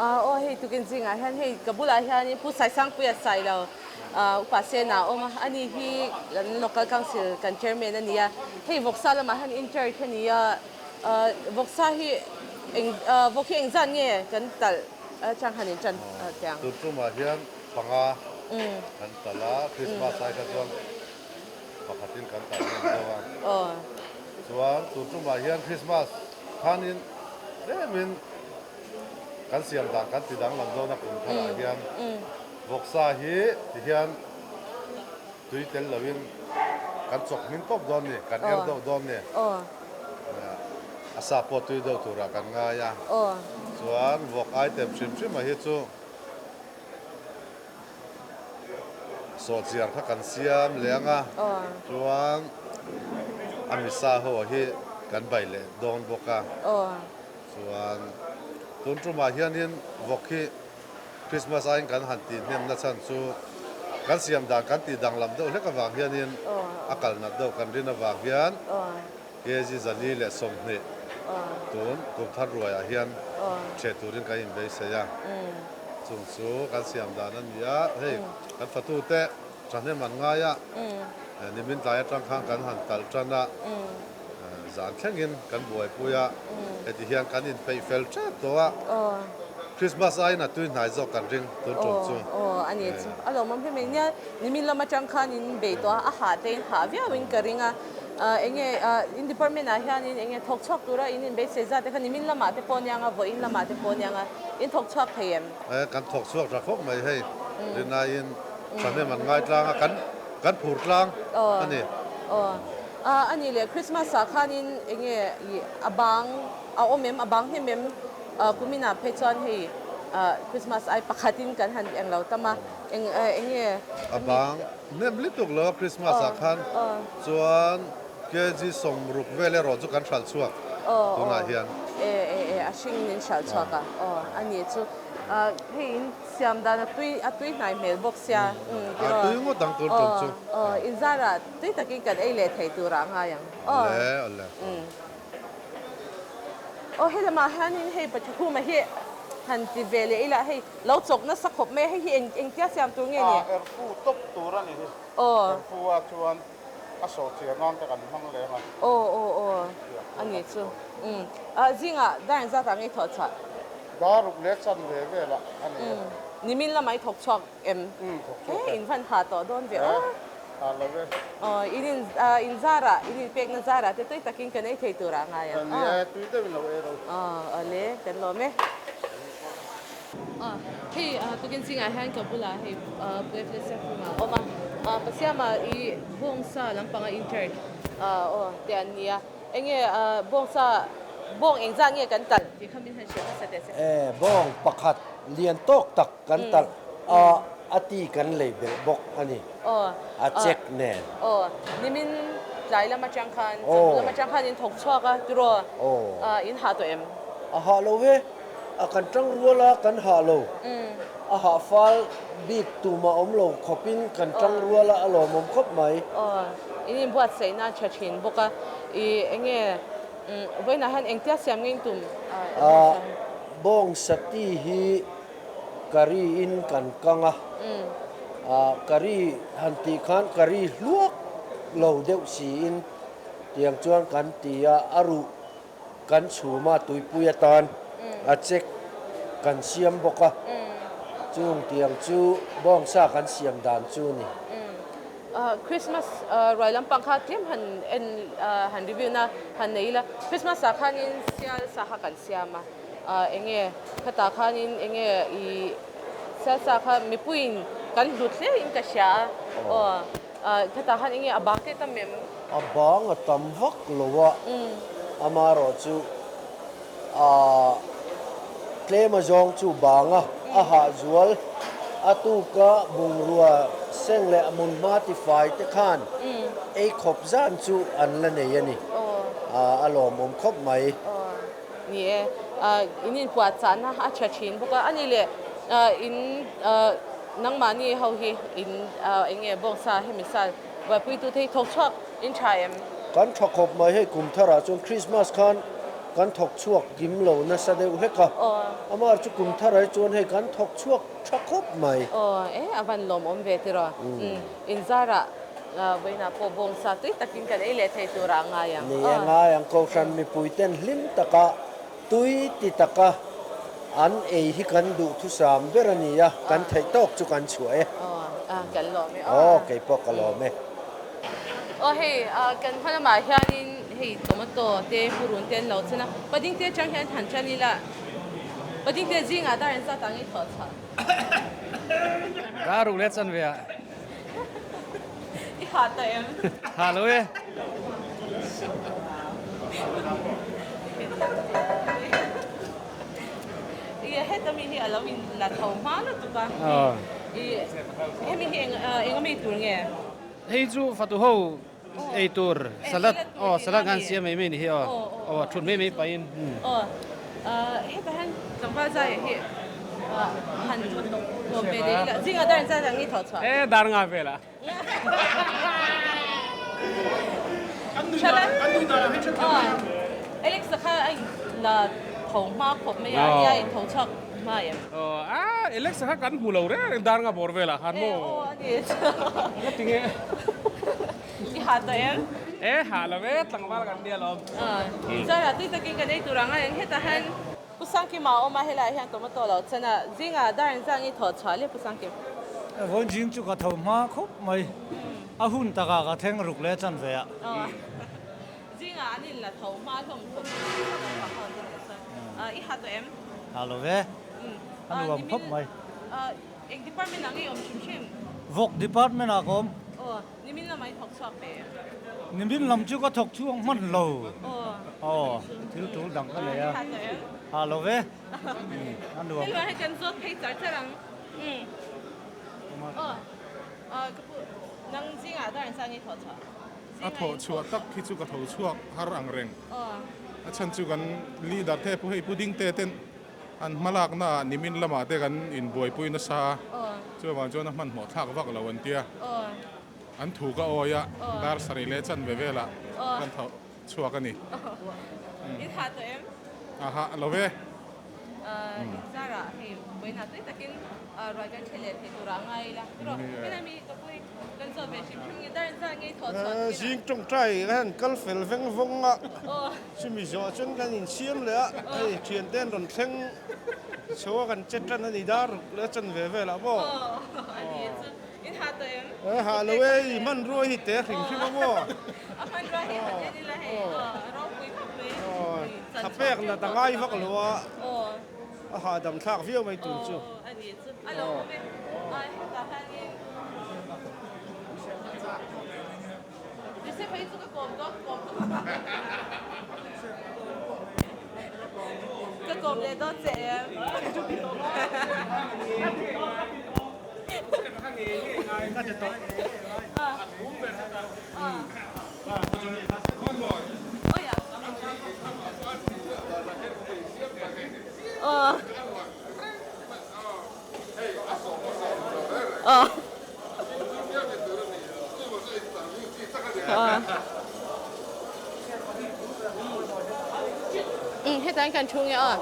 Aw hei tukin zingah hian hei ka bulah hianin Pu Saisangpuia sai lo upa Sena a awm a, ani hi kan local council kan chairman a ni a, hei vawksa lamah hian in charge a ni a, vawksa hi eng vawk hi engzat nge kan talh atang han in tan teh ang. Tun tumah hian panga kan talh a, Christmas ai kha chuan pakhatin kan talh hnem deuh a. Chuan tun tumah hian Christmas khanin tlemin kan siam dan kan ti danglam dawn a kum tharah hian vawksa hi ti hian tui tel loin kan chawk hming tawp dawn ni, kan er deuh dawn ni. A sa pawh tui deuh turah kan ngai a. Chuan vawk item hrim hrim a hi chu Sawhchiar kha kan siam leh ang a, chuan a misa ho hi kan bai leh dawn bawk a. Chuan tun tumah hianin vawk hi Christmas aiin kan han tih hnem na chhan chu kan siam dan kan tih danglam deuh hlek avang hianin a kal nat deuh kan rin avang hian kg 120 tun kum thar ruaiah hian ṭheh turin kan inbeisei a, chung chu kan siam dan a ni a, hei kan fatute ṭhahnem an ngai a, nimin tlai aṭang khan kan han talh ṭan a, zan thlengin kan buaipui a, heti hian kan inpeih fel ṭep tawh a, Christmas aiin a tui hnai zawk kan ring tun ṭum chu. Aw a ni chu a lawmawm hle mai nia, nimin lam aṭang khan in bei tawh a, a hah te in hah viauin ka ring a. Enge in department ah hianin enge thawk chhuak tura in inbeisei zat te kha nimin lamah te pawh aniang a, vawiin lamah te pawh aniang a, in thawk chhuak thei em? Kan thawk chhuak tha khawp mai hei, rinaiin thahnem an ngai tlang a, kan kan phur tlang a ni. Aw, a ni leh Christmas ah khanin enge i a bang a awm em, a bang hnem em? Kuminah phei chuan hei Christmas ai pakhatin kan han englo tam a, eng enge? A bang. Hnem lutuk lo a Christmas ah khan chuan kg 60 vel erawh chu kan hralh chhuak tunah hian. E e e a hring in hralh chhuak a aw a ni chu hei in siam dan a tui a tui hnai hmel bawk sia a tui ngawt ang tun tum chu aw in zarah tui takin kan ei leh thei turah a ngai ang aw awle awle. Aw hei lamah hianin hei Pathuma hi han ti ve leh ila hei lo chawk nasa khawp mai a, hei hi eng engtia siam tur nge ni? A erfu tawp tur a ni hi. Aw. Erfu ah chuan a sawhchiar nan te kan hmang leng a. Aw aw aw a ni chu. Umm ah zingah dar engzat ah nge i thawh chhuah? Dar ruk leh chan ve velah a ni e. Umm nimin lamah i thawk chhuak em? Umm thawk chhuak e. He in van ha tawh dawn ve aw. Ha lo e. Aw, in in in zarah, in inpekna zarah te tui takin kan ei thei turah a ngai ang. Ni e, tui deuhin lo ei ro. Aw, awle, kan lawm e. Aw, hei tukin zingah hian ka bulah hei Puebla Siamhmunah a awm a. Pasiama i bawngsa lampanga in charge aw te an nia. Enge bawngsa, bawng engzah nge kan talh tih kha min han hrilh hmasa teh se. E, bawng pakhat lian tawk tak kan talh a, a ti kan lei belh bawk a ni, a check nen. Aw, nimin tlai lam atang khan, chawhnu lam atang khan in thawk chhuak a, tiraw in hah tawh em? A hah lo e, a kan tang rual a, kan hah lo. A hah fal bik tumah awm lo khawpin kan tang rual a, a lawmawm khawp mai. Aw, in inbuatsaihna a tha thin bawk a, i enge vawiinah hian engtia siam nge in tum? A, bawng sati hi curry in kan kang a, curry han tih khan curry hluak lo deuh siin tiang chuan kan ti a, a ruh kan chhum a, tuipui atan a check kan siam bawk a, chung tiang chu bawngsa kan siam dan chu a ni. Christmas ruai lampang kha tlem han en han review na han nei ila, Christmas ah khanin sial sa kha kan siam a. Enge khatah khanin enge i sialsa kha mipuiin kan hlut hle in ka hria a, aw khatah khan enge a bang te tam em? A bang a tam vak lo a, amaherawh chu tlem a zawng chu bang a, a hahzual a tuka bungrua seng leh a hmun hma tifai te khan ei khawp zan chu an la nei a ni, a lawmawm khawp mai. Ni e, in inpuahchahna a tha thin bawk a, a ni leh in nangmahni ho hi in eng nge bawngsa hemi sa buaipuitute hi thawk chhuak in tha em? Kan tha khawp mai hei kum tharah chuan Christmas khan kan thawk chhuak kim lo nasa deuh hlek a, amah chu kum tharah hi chuan hei kan thawk chhuak tha khawp mai. Aw e a van lawmawm ve tiraw inzarah Vawiinah pawh bawngsa tui takin kan ei leh thei turah a ngai ang. Ni a ngai ang. Kohhran mipuiten hlim taka, tui ti taka an ei hi kan duhthusam ber a ni a, kan theih tawk chu kan chhuah e. Aw, kan lawm e. Aw, kei pawh ka lawm e. Aw hei, kan hma lamah hianin hei tomato te, purun te an lo chen a, padding te atang hian han tan ila, padding te zingah dar an zat ang i thawh chhuah. Dar ruk leh chan ve ah. I ha ta em? Ha lo e. I heta mi hi a lo in la tho hma lutuk a. I hemi hi eng eng a mi tur nge? Hei chu fatu ho ei tur salad aw salad khan siam mai mai ni hi aw aw thut mai mai pahin. Aw hetah hian tlangval zai hi han lawm ve leh ila zingah dar inzai ang i thawh chhuah. E dar nga vel a. Alex a kha a in la tho hma khawp mai a nia in tho chhuak hma em. Aw a Alex a kha kan hmu lo reng reng dar nga bawr velah khan maw. E aw a ni. Nga tinge. I ha tawh em? E ha lo e tlangval kan nia lawm. Zara tui takin kan ei tur ang a eng hetah hian Pu Sangkima a awm a helaiah hian tomato lo chen a zingah dar inzang i thawh chhuah le Pu Sangkim. Vawiin zing chu ka tho hma khawp mai a hun takah ka thleng ruk leh chan ve a. Zingah an in la tho hma hlawm khawp mai i ha tawh em? Ha lo ve a nuam khawp mai. Eng department ah nge i awm hrim hrim? Vawk department ah ka awm. Aw, nimin lamah i thawk chhuak ve em? Nimin lam chu ka thawk chhuak hman lo. Aw, thil tul dang ka nei a. Ha lo ve. A nuam. Thil hei kan zawt phei char char ang. Aw, ka pu, nang zingah dar inchang i thawh chhuah? A thawh chhuah tak khi chu ka tho chhuak har ang reng. A chhan chu kan leader te pu hei Pu Dingte ten An hmalakna ah nimin lamah te kan inbuaipui nasa a, chuvang chuan a hmanhmawh thlak vak lo an tia. An thu ka awi a, dar sarih leh chanve velah kan tho chhuak a ni. In hah tawh em? A hah lo ve. Zarah hei vawiinah tui takin ruai kan ṭhe leh thei turah a ngai ila. Rawh, hena mi ka pui kan zawt ve hrim hrim nge dar zah ngei thawh chhuah tih Zing tawngtai ka han kal fel veng vawng a, chumi zawh chuan kan insiam leh a, hei thiante an rawn thleng chho a kan che tan a ni dar ruk leh a chan ve velah maw. Aw, a ni chu. In ha tawh em? Eh ha lo e, i hmanrua hi te hrim hrim a maw? A hmanrua hi han en ila hei, aw a ropui khawp mai. Aw, tha pek nat a ngai vak lo a, a hahdam thlak viau mai tun chu. Aw, a nih chu, a lo awm e, a hetah hianin Joseph hi chu ka kawm dawn, kawm ka hmu. Ka kawm leh dawn che em? Hetan kan thu nge aw.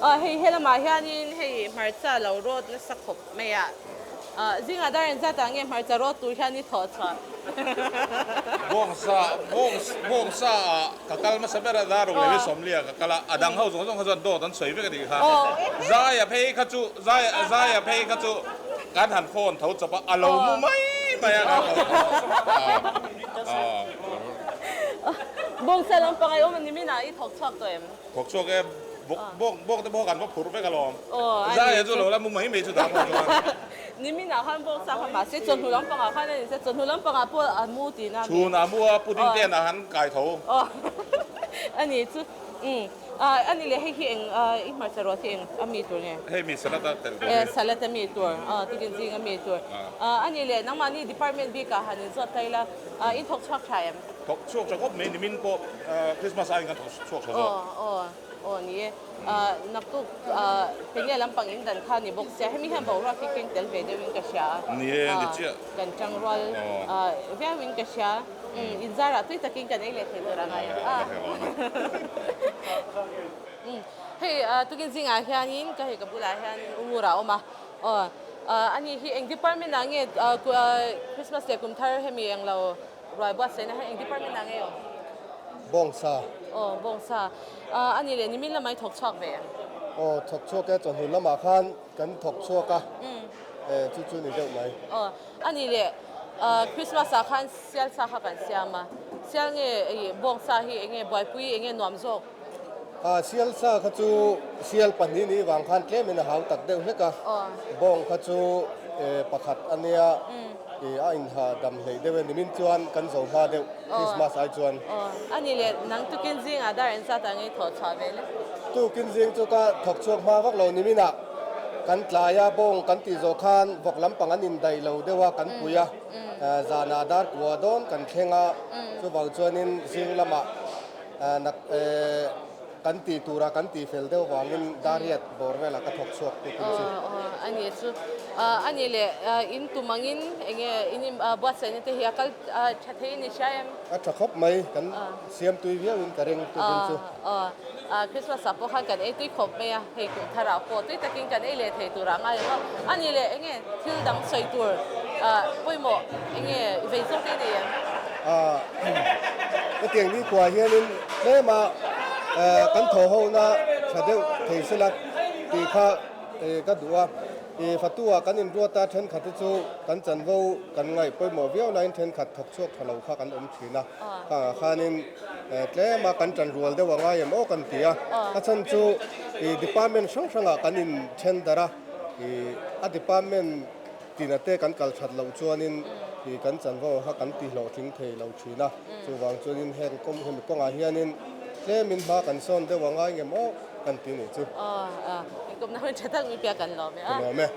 Aw hei helamah hianin hei hmarcha lo rawt nasa khawp mai a. Zingah dar engzat ah nge hmarcha rawt tur hian i thawh chhuah? Bawngsa bawngsa ah ka kal hmasa ber a dar ruk leh 40 ah ka kal a, a dang ho zawng zawng kha chuan dawt an sawi vek a nih kha. Zaia phei kha chu Zaia phei kha chu kan han phone tho chawp a, a lo mu mai mai a kan lo. Bawngsa lampang ai awm a ni min ah i thawk chhuak tawh em? Thawk chhuak e, bawk bawk te pawh kan va phur vek alawm. Zaia chu lo la mu mai mai chu dah pawh chuan. Nimin ah khan bawk sa kha mahse chawhnu lampang ah khan a ni se chawhnu lampang ah pawh a mu tihna a mi. Chhun ah mu a pudding te ah han kai tho. A ni chu umm a ni leh hei hi eng i hmarcha ruah hi eng a mi tur nge? Hei mi salad a tel tur hi. Salad a mi tur tikin zing a mi tur. A ni leh nangmahni department bik ah han inzawt ta ila in thawk chhuak tha em? Thawk chhuak tha khawp mai nimin pawh Christmas aiin kan thawk chhuak tha zawk. Aw aw ni e. Naktuk penge lampang in dan kha ni bawk sia hemi hian boruak hi keng tel ve deuhin ka hria a. Ni e ni chiah. Kan tangrual viauin ka hria. Inzarah tui takin kan ei leh thei tur a ngai a. Hei tukin zingah hianin ka hei ka bulah hian u Ngura a awm a. Aw ani hi eng department ah nge Christmas leh kum thar hemi englo Ruai buatsaihna hi eng department ah nge awm? Bawngsa. Aw, Bawngsa. A nih leh nimin lamah i thawk chhuak ve em? Aw, thawk chhuak e, chawhnu lamah khan kan thawk chhuak a, chu chu ni deuh mai. Aw, a nih leh Christmas ah khan sial sa kha kan siam a, sial nge Bawngsa hi eng nge buaipui eng nge nuam zawk? Sial sa kha chu sial pahnih nih vang khan tlemin a hau tak deuh hlek a, bawng kha chu pakhat a nia a inha dam hleih deuh e nimin chuan kan zo hma deuh Christmas ai chuan. A ni leh nang tukin zingah dar engzat ah ngei thawh chhuah ve le? Tukin zing chu ka thawk chhuak hma vak lo niminah kan tlai a, bawng kan tih zawh khan vawk lampang an indaih lo deuh a kan pui a, zanah dar kua dawn kan thleng a, chuvang chuanin zing lamah Nak kan tih tura kan tih fel deuh vangin Dariat bawr velah ka thawk chhuak tuk in chu. A ni chu. A ni leh in tum angin enge in buatsaihna te hi a kal tha thei ni hria em? A tha khawp mai, kan siam tui viau in ka ring tuk in chu. Christmas ah pawh khan kan ei tui khawp mai a, hei kum thar ah pawh tui takin kan ei leh thei turah ngai ang a. A ni leh enge thil dang sawi tur pawimawh enge vei zawk te i nei em? Hetiang nikhua hianin tlema kan thaw hona tha deuh thei sela tih kha ka duh a. Fatua kan inruat a, thenkhat hi chu kan chanvo kan ngaih pawimawh viau laiin thenkhat thawk chhuak tha lo kha kan awm thin a. Khangah khanin tlema kan tanrual deuh a ngai em aw kan ti a. A chhan chu department hrang hrangah kan inthen darh a, a department Tina te kan kal that loh chuanin ih kan chanvo kha kan ti hlawhtling thei lo thin a, chuvang chuanin heng kawng hemi kawngah hianin tlemin hma kan sawn deuh a ngai ngem aw kan ti nih chu. Aw a, inkawmna hun tha tak mipia kan lawm e a. Ka lawm e.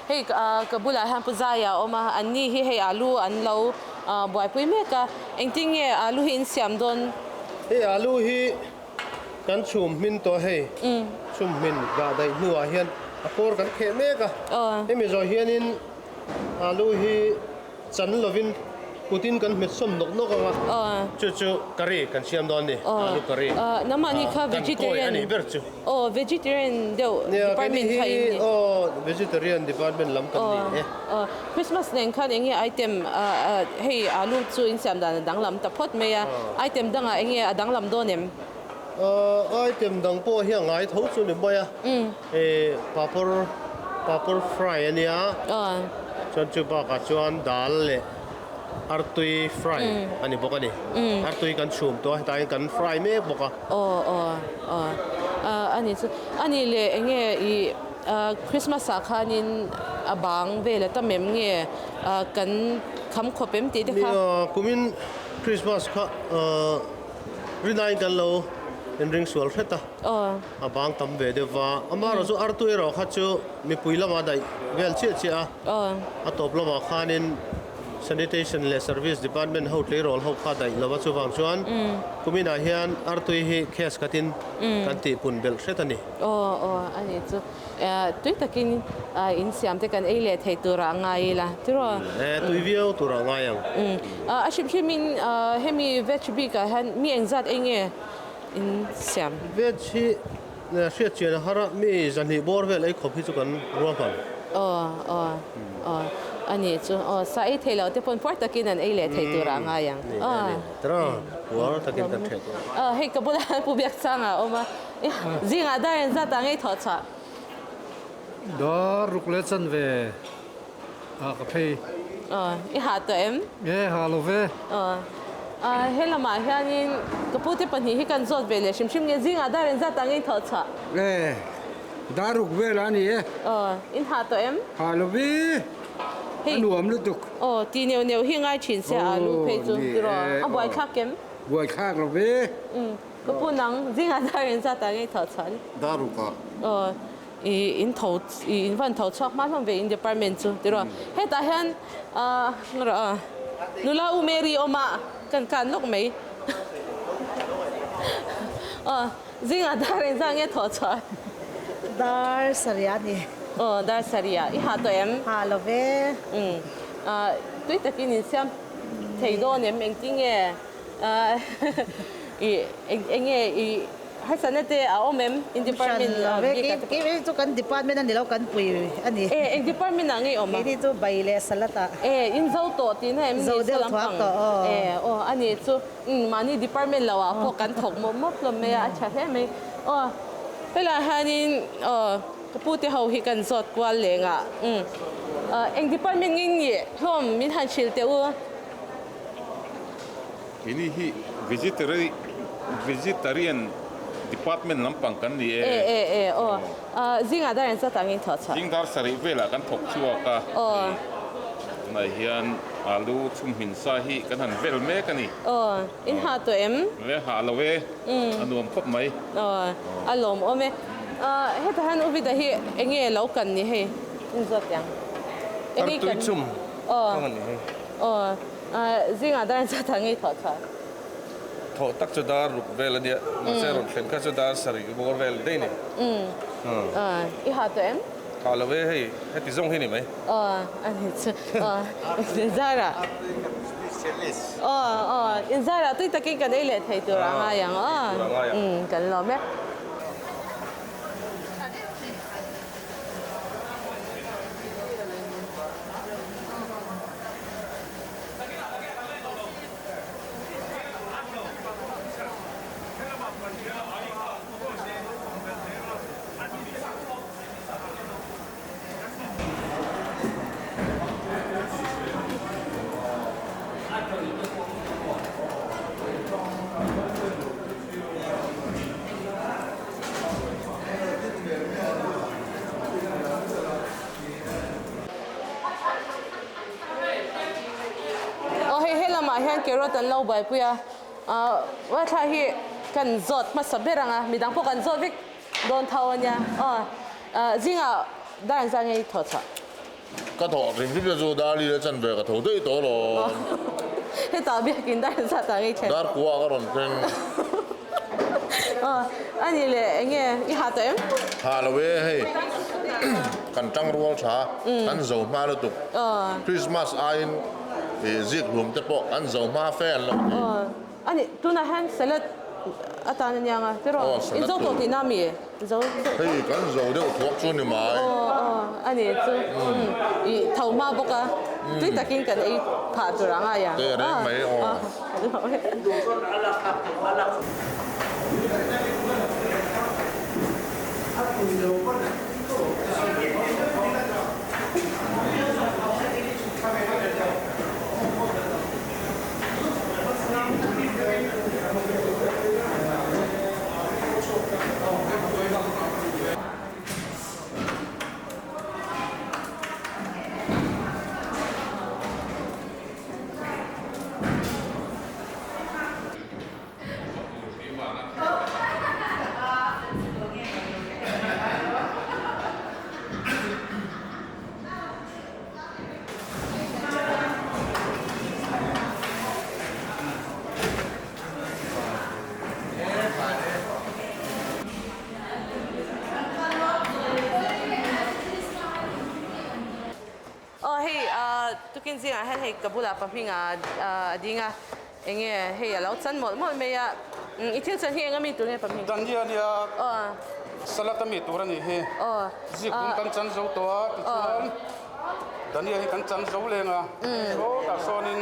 Hei ka bulah hian Pu Zaia a awm a, an ni hi hei alu an lo buaipui mek a, engtin nge alu hi in siam dawn? Hei alu hi kan chhum hmin tawh a hei, chhum hmin dah daih hnuah hian a kawr kan kheh mek a, hemi zawh hianin alu hi chan lovin. Kutin kan hmet sawm nawk nawk ang a, chu chu curry kan siam dawn ni, alu curry. Nangmahni kha Kan kawi a nih ber chu. Aw, vegetarian deuh department kha in ni. Aw, vegetarian department lam kan ni e. Aw, Christmas nen khan eng nge item hei alu chu in siam dan a danglam ta phawt mai a, item dangah eng nge a danglam dawn em? Item dang pawh hi a ngai tho chu ni mai a, papawr papawr fry a nia, chuan chu bakah chuan dal leh artui fry a ni bawk a ni. Artui kan chhum tawh a, hetah hian kan fry mek bawk a. Aw aw aw a ni chu a ni leh eng nge i Christmas ah khanin a bang vel a tam em nge kan kham khawp em tih te kha? Nia kumin Christmas kha Rinaiin kan lo inring sual hret a, a bang tam ve deuh va. Amaherawh chu artu erawh kha chu mipui lamah daih vel chiah chiah a, a tawp lamah khanin Sanitation leh Service Department ho tleirawl ho kha daih lova chuvang chuan kuminah hian artui hi case khatin kan tihpun belh hret a ni. Aw aw a ni chu. Tui takin in siam te kan ei leh thei turah a ngai ila tiraw? E, tui viau turah a ngai ang. A hrim hrimin hemi veg bikah hian mi engzat ei nge in siam? Veg hi hriat chian a har a, mi zahnih bawr vel ei khawp hi chu kan ruahman. Aw aw aw a nih chu. Aw sa ei thei lo te pawn puar takin an ei leh thei turah a ngai ang. Ni a ni tiraw? Puar takin kan ṭheh tur. Aw hei ka bulah Pu Biakchanga a awm a. Zingah dar in zat ah ngei thawh chhuah. Dar ruk leh chan ve ah ka phei. Aw, i hah tawh em? E, hah lo ve. Aw, he lamah hianin ka pute pahnih hi kan zawt ve leh hrim hrim nge zingah dar in zat ah ngei thawh chhuah. E, dar ruk vel a ni e. Aw, in hah tawh em? Hah lo ve, a nuam lutuk. Aw, ti neuh neuh hi ngai thin se alu phei chu tiraw, a buaithlak em? Buaithlak lo ve. Ka pu nang zingah dar in zat ah ngei tho chhuah ni. Dar ruk ah. Aw i in tho i in van tho chhuak hma hlawm ve in department chu tiraw. Hetah hian ah rawh a nula u Mary awm a kan kan lawk mai. Aw zingah dar in zat nge tho chhuah. Dar sarih a ni. Aw dar sarih ah i hah tawh em? Hah lo ve. Umm tui takin in siam thei dawn em engtinge? I eng nge i harsatna te a awm em in department Hran lo ve kei kei chu kan department a ni lo kan pui a ni. E eng department ah nge i awm a? Keini chu bai leh salad ah. E in zo tawh tihna em ni Zo deuh thuak tawh aw. E aw a ni chu mahni department lo ah pawh kan thawk mawp mawp hlawm mai a a tha hle mai aw helaiah hianin aw ka pu te ho hi kan zawt kual leng ah eng department nge nih hlawm min han hrilh teh u. Keini hi Vegetarian Department lampang kan ni e. E e e aw. Zingah dar engzat ah ngei thawh chhuah? Zing dar sarih velah kan thawk chhuak a. Aw. Tunah hian alu chhum hmin sa hi kan han vel mek a ni. Aw, in hah tawh em? Le hah lo e. A nuam khawp mai. Aw, a lawmawm e. Hetah hian Uvida hi eng nge lo kan ni hei? In zawt ang. Artui chum kawng a ni hei. Aw. Zingah dar zat ah ngei thawh chhuah. Thawh tak chu dar ruk vel a nia, mahse rawn thlen kha chu dar sarih bawr vel daih ni. I hah tawh em? Hah lo e, hei heti zawng hi ni mai. Aw a ni chu. Aw inzarah. Aw aw inzarah tui takin kan ei leh thei tur a ngai ang aw. Kan lawm e. Aw hei he lamah hian carrot an lo buaipui a, ah uaithla hi kan zawt hmasa ber ang a, midang pawh kan zawt vek dawn tho a nia, aw ah zingah dar an zah nge i thawh chhuah? Ka thawh hrim hrim na chu dar li la chan ve ka tho daih tawh alawm. Hetah biakin dar an zah tah nge i thlen? Dar kuah ka rawn thleng. Aw a nih leh eng nge i hah tawh em? Hah lo e hei kan tang rual tha kan zo hma lutuk Christmas aiin. ih zik hlum te pawh an zo hma fe an lo ti. Aw ani tunah hian salad atan a niang a tiraw in zo tawh tihna mi zo Hei kan zo deuh thuak chu ni mai. Aw aw ani chu ih tho hma bawk a tui takin kan ei phah tur ang a Te reng mai aw. Aw hei tukin zingah hian hei ka bulah pahming a a ding a enge hei a lo chan mawlh mawlh mai a i thil chan hi eng ami tur nge pahming? Dan hi a nia salad ami tur a nih hi zik kum kan chan zo tawh a tichuan Dania hi kan chan zo leng a sawtah sawnin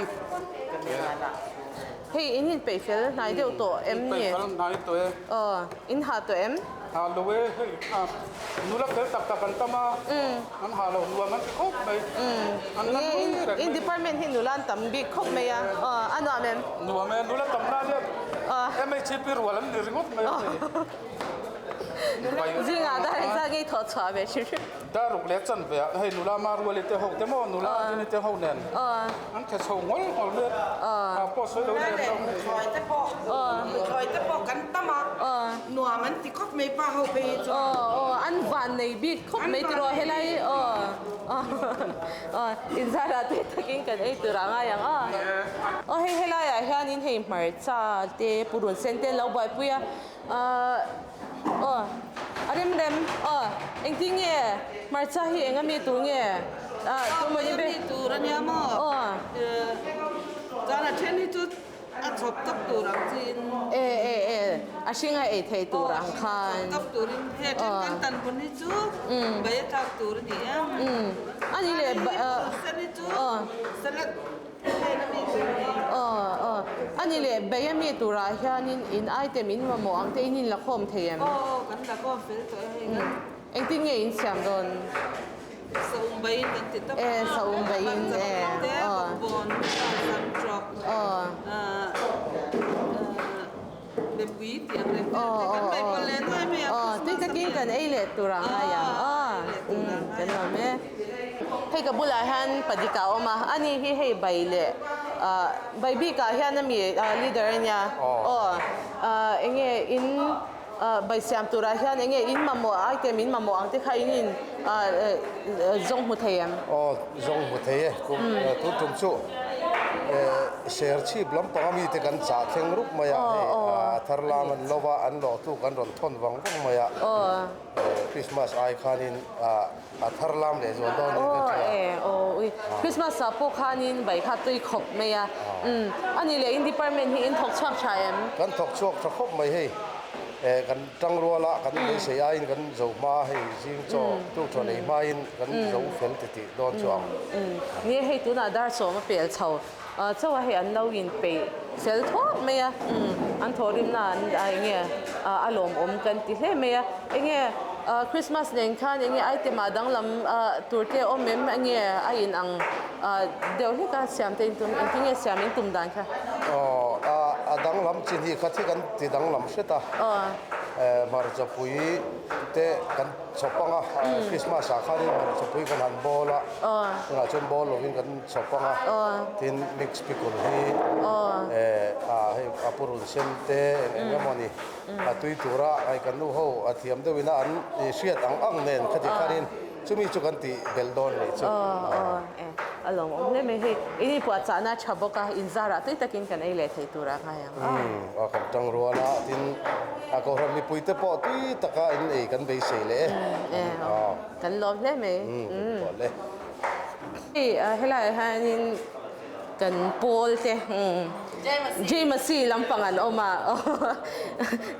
Hei in inpeih fel hnai deuh tawh em ni? Inpeih fel hnai tawh e. Aw, in ha tawh em? Ha lo e, hei nula fel tak tak an tam a, an ha lo nuam an ti khawp mai. An la nui reng mai. In department hi nula an tam bik khawp mai a, aw a nuam em? Nuam e, nula tam na hian MHP rual an ni ringawt mai a ni. Zingah dar engzat nge i thawh chhuah ve hrim hrim? Dar ruk leh chan ve ah hei nula Maruali te ho te maw nula Adini te ho nen an tha chho ngawl ngawl mai a, ha pawh sawi lo nen lo. Nuthlawi te pawh nuthlawi te pawh kan tam a, nuam an ti khawp mai pa ho phei hi chuan. Aw an van nei bik khawp mai tiraw helai aw aw inzarah te takin kan ei tur a ngai ang aw. Aw hei helaiah hianin hei hmarcha te purun sen te an lo buaipui a. Aw a rem rem aw engtin nge hmarcha hi eng ami tur nge ah tumah ni be tur ania maw aw chuan a then hi chu a chhawp tawp tur ang chiin e e e a hringa ei thei tur ang khan chhawp tawp turin he then kan tan pawn hi chu bai a tlak tur ani a ani leh sen hi chu salad Aw aw ani leh bei ami turah hianin in item in mamawh ang te in in la khawm thei em? Aw aw kan la khawm fel tawh e hei kan. Engtin nge in siam dawn? Saum baiin kan ti tawp a. E saum baiin e aw. Bawkbawn sam trawk. Aw. Mipui tih ang reng vel te kan ngaih pawh leh nuai mai a Aw tui takin kan ei leh tur ang a yang aw kan nuam e. Hei ka bulah hian padik a awm a ani hi hei bai leh bai bikah hian ami leader a nia aw enge in bai siam turah hian enge in mamawh item in mamawh ang te kha in in zawng hmu thei em? Aw zawng hmu thei e tun tum chu. Serchhip lampanga mite kan chah thleng rup mai a, hei a thar lam an lo va, an lawhtu kan rawn thawn vang vang mai a, Christmas ai khanin a thar lam leh zual dawn in ka hria. Aw ui, Christmas ah pawh khanin bai kha tui khawp mai a, ani leh in department hi in thawk chhuak tha em? Kan thawk chhuak tha khawp mai hei. Kan tang rual a, kan beisei aiin kan zo hma a, hei zing chaw tuk thawn ei hmain kan zo fel ti tih dawn chu ang. Ni hei tunah dar sawm a pel chho chauh a, hei an lo inpeih fel thuap mai a, an thawhrimna an enge a lawmawm kan ti hle mai a, enge Christmas nen khan enge item ah danglam tur te a awm em enge a in ang deuh hlek a siam te in tum engtin nge siam in tum dan kha? Aw a danglam chi hnih kha thi kan ti danglam hret a, hmarchapui te kan chhawp ang a, Christmas ah khanin hmarchapui kan han bawl a, tunah chuan bawl lovin kan chhawp ang a, tin mix pickle hi hei a purun sen te eng eng emaw ni a tui tura hei kan nu ho a thiam deuhin a an hriat ang ang nen khati khanin Chumi chu kan tih belh dawn nih chu. Aw aw e a lawmawm hle mai hei in inpuahchahna a tha bawk a inzarah tui takin kan ei leh thei turah ngai ang aw. Umm a kan tang rual a tin a kohhran mipui te pawh tui taka in ei kan beisei leh e. Umm e aw kan lawm hle mai. Umm kan lawm hle. Hei helaiah hianin. Kan pawl te Jemasi lampang an awm a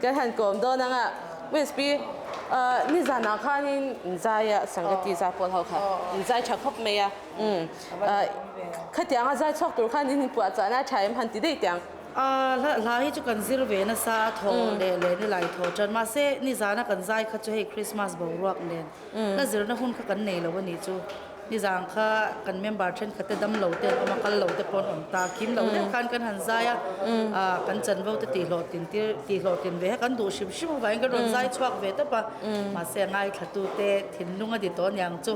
kan han kawm dawn ang a USP nizanah khanin inzai a Sangati zai pawl ho kha inzai tha khawp mai a khatianga zai chhuak tur khan in inpuahchahna a tha em han ti daih teh ang. Hla hi chu kan zir ve nasa a thaw leh leh nilai thaw tan mahse nizana kan zai kha chu hei Christmas boruak nen hla zirna hun kha kan nei lo a nih chu. Nizan kha kan member thenkhat te dam lo te an awm a, kal lo te pawh an awm ta. Kim lo deuh khan kan han zai a, kan chanvo te tihhlawh tin tir tihhlawh tin ve kha kan duh hrim hrim avangin kan rawn zai chhuak ve tawp a. Mahse a ngaithla te thinlung a di tawh aniang chu.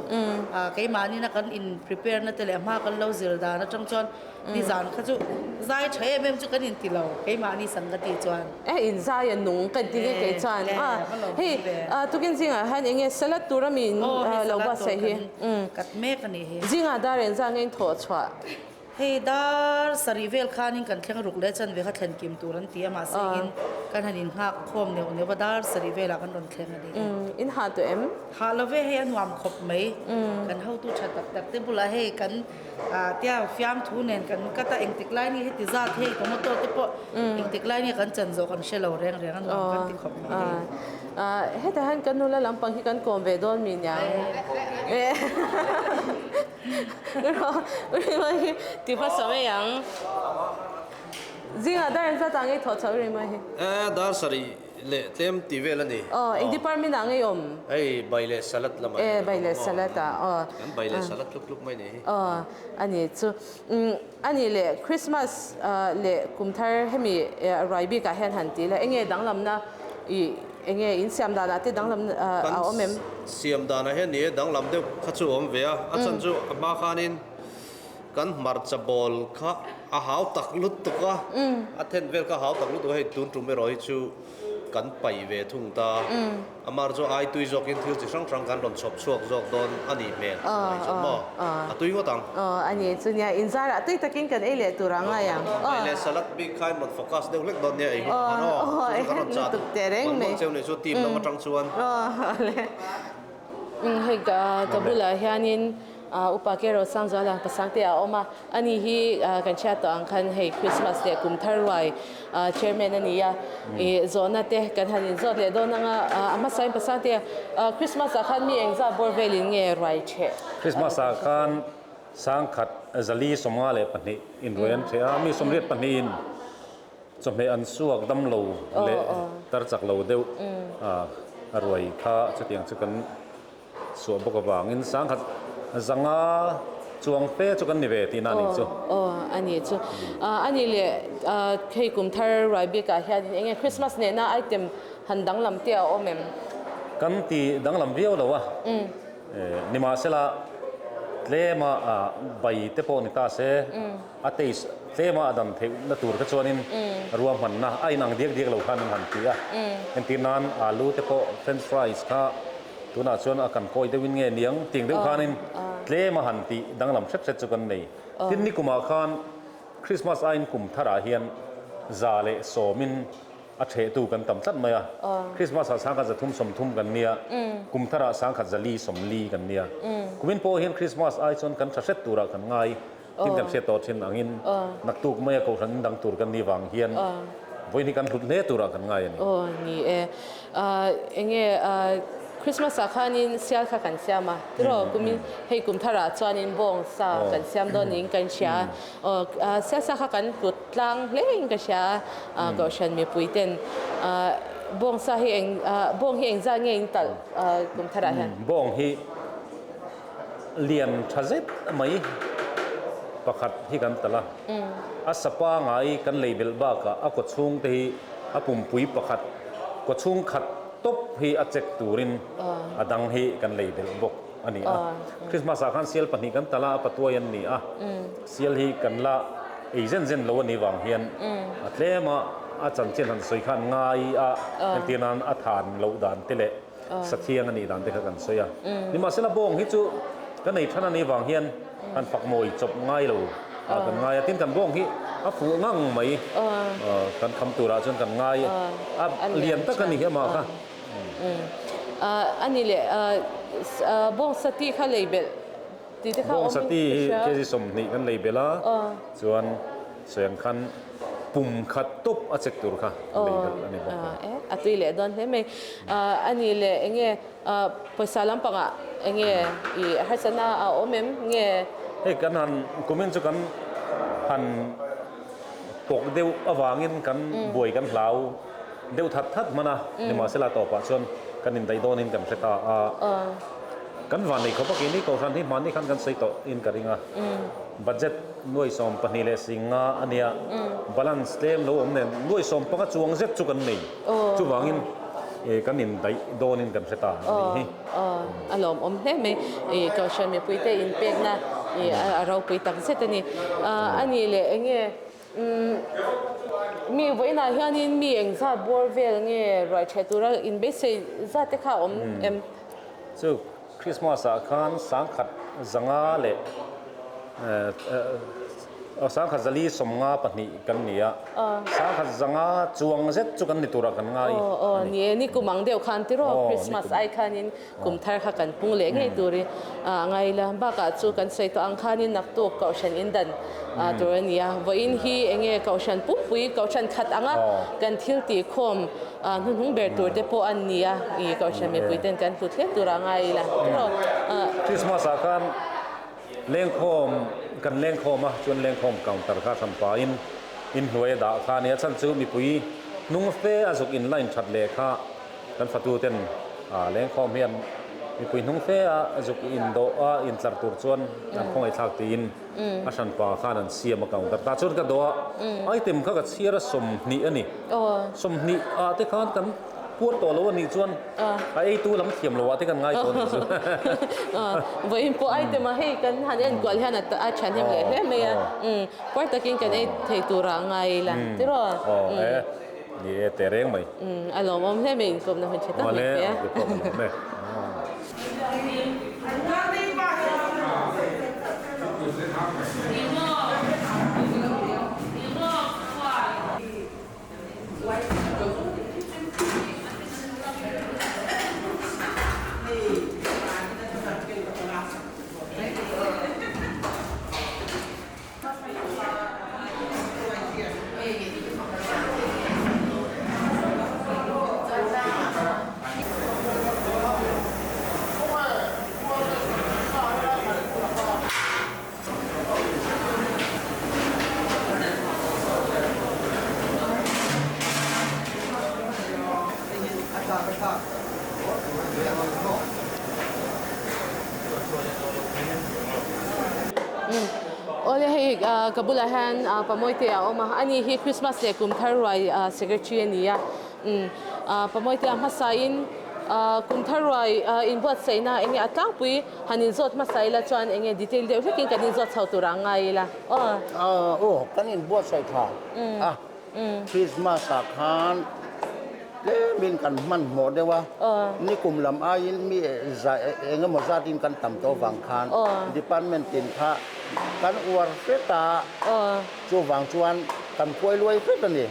Keimahni na kan in prepare na te leh hma kan lo zir dan atang chuan Nizan kha chu zai tha em em chu kan inti lo, keimahni sang ka tih chuan. E in zai a nung kan ti nge kei chuan. Hei tukin zingah hian eng nge salad tur a mi in lo buatsaih hi? Kat mek a nih hi. Zingah dar eng zah nge in thawh chhuah? Hei dar sarih vel khanin kan thleng ruk leh chanve kha thlen kim tur an ti a, mahse in kan han in nghak khawm neuh neuh a, dar sarih velah kan rawn thleng a nih hi. In hah tawh em? Hah lo ve, hei a nuam khawp mai. Kan hotu tha tak tak te bulah hei kan Tia fiamthu nen kan cut a, engtik lai nge heti zat hei tomato te pawh engtik lai nge kan chan zawh kan hre lo reng reng a nuam kan ti khawp mai hei. Hetah hian kan nula lampang hi kan kawm ve dawn mi niang. Rimawii hi ti hmasa mai ang. Zingah dar engzat ah nge thawh chhoh Rimawii hi? Dar sarih leh tlem tih vel a ni. Aw, eng department ah ngei awm? Hei bai leh salad lamah hian kan awm. E, bai leh salad ah, aw. Kan bai leh salad tluk tluk mai ni hi. Aw, a ni chu. Umm, a ni leh Christmas leh kum thar hemi ruai bik ah hian han ti la, enge danglamna i enge in siam dan ah te danglam a awm em? Kan siam dan ah hian ni e, danglam deuh kha chu a awm ve a, a chhan chu a hma khanin Kan hmarcha bawl kha a hau tak lutuk a, a then vel kha a hau tak lutuk a, hei tun tum erawh hi chu kan paih ve thung ta. Amar chu ai tui zawkin thil chi hrang hrang kan rawn chhawp chhuak zawk dawn a nih hmel a ni maw? A tui ngawt ang. Aw a ni chu nia, inzarah tui takin kan ei leh tur ang ngai ang. Bai leh salad bik kha in rawn focus deuh hlek dawn nia ei hun ang aw. Chu chu kan rawn chat mawlh mawlh cheu nih chu team lam atang chuan. Hei ka bulah hianin Upa Kero Sangzuala Pasangte a awm a, ani hi kan hriat tawh ang khan hei Christmas leh kum thar ruai Chairman a ni a, ih zawhna te kan han inzawt leh dawn ang a, a hmasain Pasangte Christmas ah khan mi engzat bawr velin nge ruai ṭheh? Christmas ah khan sangkhat 452 in ruai an ṭheh a, mi 82 in Chawhmeh an suak dam lo leh tar chak lo deuh a ruai kha chutiang chu kan suah bawk avangin sangkhat zanga chuang fe chu kan ni ve tihna a nih chu. Aw a nih chu. A nih leh hei kum thar ruai bikah hianin eng nge Christmas nena item han danglam te a awm em? Kan ti danglam viau lo a. Nimahsela tlema bai te pawh ni ta se. A taste tlema a dam theih na tur kha chuanin ruahmanna a inang diak diak lo khan an han ti a. Entir nan alu te pawh french fries kha tunah chuan a kan kawi deuhin nge niang ting deuh khanin tlema han tih danglam hret hret chu kan nei. Tin nikumah khan Christmas aiin kum tharah hian 110in a thehtu kan tam tlat mai a. Christmas ah 130 kan nia, kum tharah 140 kan nia. Kumin pawh hian Christmas ai chuan kan tha hret turah kan ngai. Tin kan hriat tawh thin angin naktuk maia kohhran in dang tur kan nih vang hian vawiin hi kan hlut hle turah kan ngai a ni. Aw ni e. Enge Christmas ah khanin sial kha kan siam a tiraw kumin hei kum tharah chuanin bawng sa kan siam dawn niin kan hria a. Aw sial sa kha kan hlut tlang hle in ka hria a kohhran mipui ten bawng sa hi eng bawng hi engzat nge in talh kum tharah hian? Bawng hi Lian tha zet mai pakhat hi kan talh a, a sapa ngai kan lei belh bakah a kawchhung te hi a pumpui pakhat kawchhung khat tawp hi a check turin a dang hi kan lei belh bawk a ni a. Christmas ah khan sial pahnih kan talh a, a patuai an ni a, sial hi kan la ei zen zen lo a nih vang hian a tlem a, a chanchin han sawi khan ngai a entir nan a than loh dan te leh Sathiang a nih dan te kha kan sawi a. Nimahsela bawng hi chu ka nei than a nih vang hian han fak mawi chawp ngai lo a kan ngai a. Tin kan bawng hi a fuh ngang mai kan kham turah chuan kan ngai a lian tak a ni amah kha. A ni leh bawng sati kha lei belh. tih te kha awm in Bawngsa ti hi kg 20 kan lei belh a, chuan sawiang khan pum khat tawp a chek tur kha lei belh a ni bawk a. A tui leh dawn hle mai. A nih leh eng nge pawisa lampangah eng nge i harsatna a awm em nge? Hei kan han kumin chu kan han pawk deuh avangin kan buai kan hlau deuh that that hman a, nimahsela tawpah chuan kan indaih dawnin kan hre ta a. Kan van nei khawp a keini Kohhran hi hmanni khan kan sawi tawh in ka ring a, budget nuai 27 nga a nia, balance tlem lo awm nen nuai 15 chuang zet chu kan nei, chuvangin kan indaih dawnin kan hre ta a nih hi. A lawmawm hle mai, Kohhran mipuite inpekna a ropui tak zet a ni. A nih leh eng nge Mi vawiinah hianin mi engzat bawr vel nge ruai ṭheh tura inbeisei zat te kha a awm em? Chu Christmas ah khan sangkhat zanga leh sangkhat zali 52 kan ni a, sangkhat zanga chuang zet chu kan ni turah kan ngai a ni. Aw ni e, ni kum ang deuh khan tiraw Christmas ai khanin kum thar kha kan pung leh ngei turin a ngai la. Bakah chu kan sawi tawh ang khanin naktuk Kohhran indan tur a ni a. Vawiin hi eng nge Kohhran pumpui, Kohhran khat anga kan thil tih khawm hnuhnung ber tur te pawh an ni a. I Kohhran mipui ten kan hlut hle tur a ngai ila. Christmas ah khan lengkhawm kan lengkhawm a, chuan lengkhawm counter kha hran pahin inhnuai a dah kha a ni a. Chhan chu mipui hnung fe a zuk in line that leh kha Kan fatu ten lengkhawm hian mipui hnung fe a zuk indawh a intlar tur chuan an khawngaihthlak tiin a hranpa khan an siam a counter tah chuan ka dawh a, item kha ka chhiar a 20 a ni. 20 ah te khan kan puar tawh lo a nih chuan a eitu lam thiam lo ah te kan ngai tawh a nih chu. Vawiin pawh item a hei kan han enkual hian a thahnem leh hle mai a, puar takin kan ei thei turah ngai ila tiraw? Ni e, teh reng mai. Umm, a lawmawm hle mai inkawmna hun tha tak mai hle a. Awle, a lawm e. Awle hei ka bulah hian Pamoite a awm a, ani hi Christmas leh kum thar ruai secretary a ni a, Pamoite a hmasain kum thar ruai inbuatsaihna enge a tlangpui han inzawt hmasa ila chuan enge detail deuh hlekin kan inzawt chho tur ang ngai ila aw. Aw kan inbuatsaih tha a. Christmas ah khan tlemin kan hmanhmawh deuh a, nikum lam aiin mi eng emaw zatin kan tam tawh vang khan department tin kha kan uar hret a, chuvang chuan kan phuai luai hret a ni.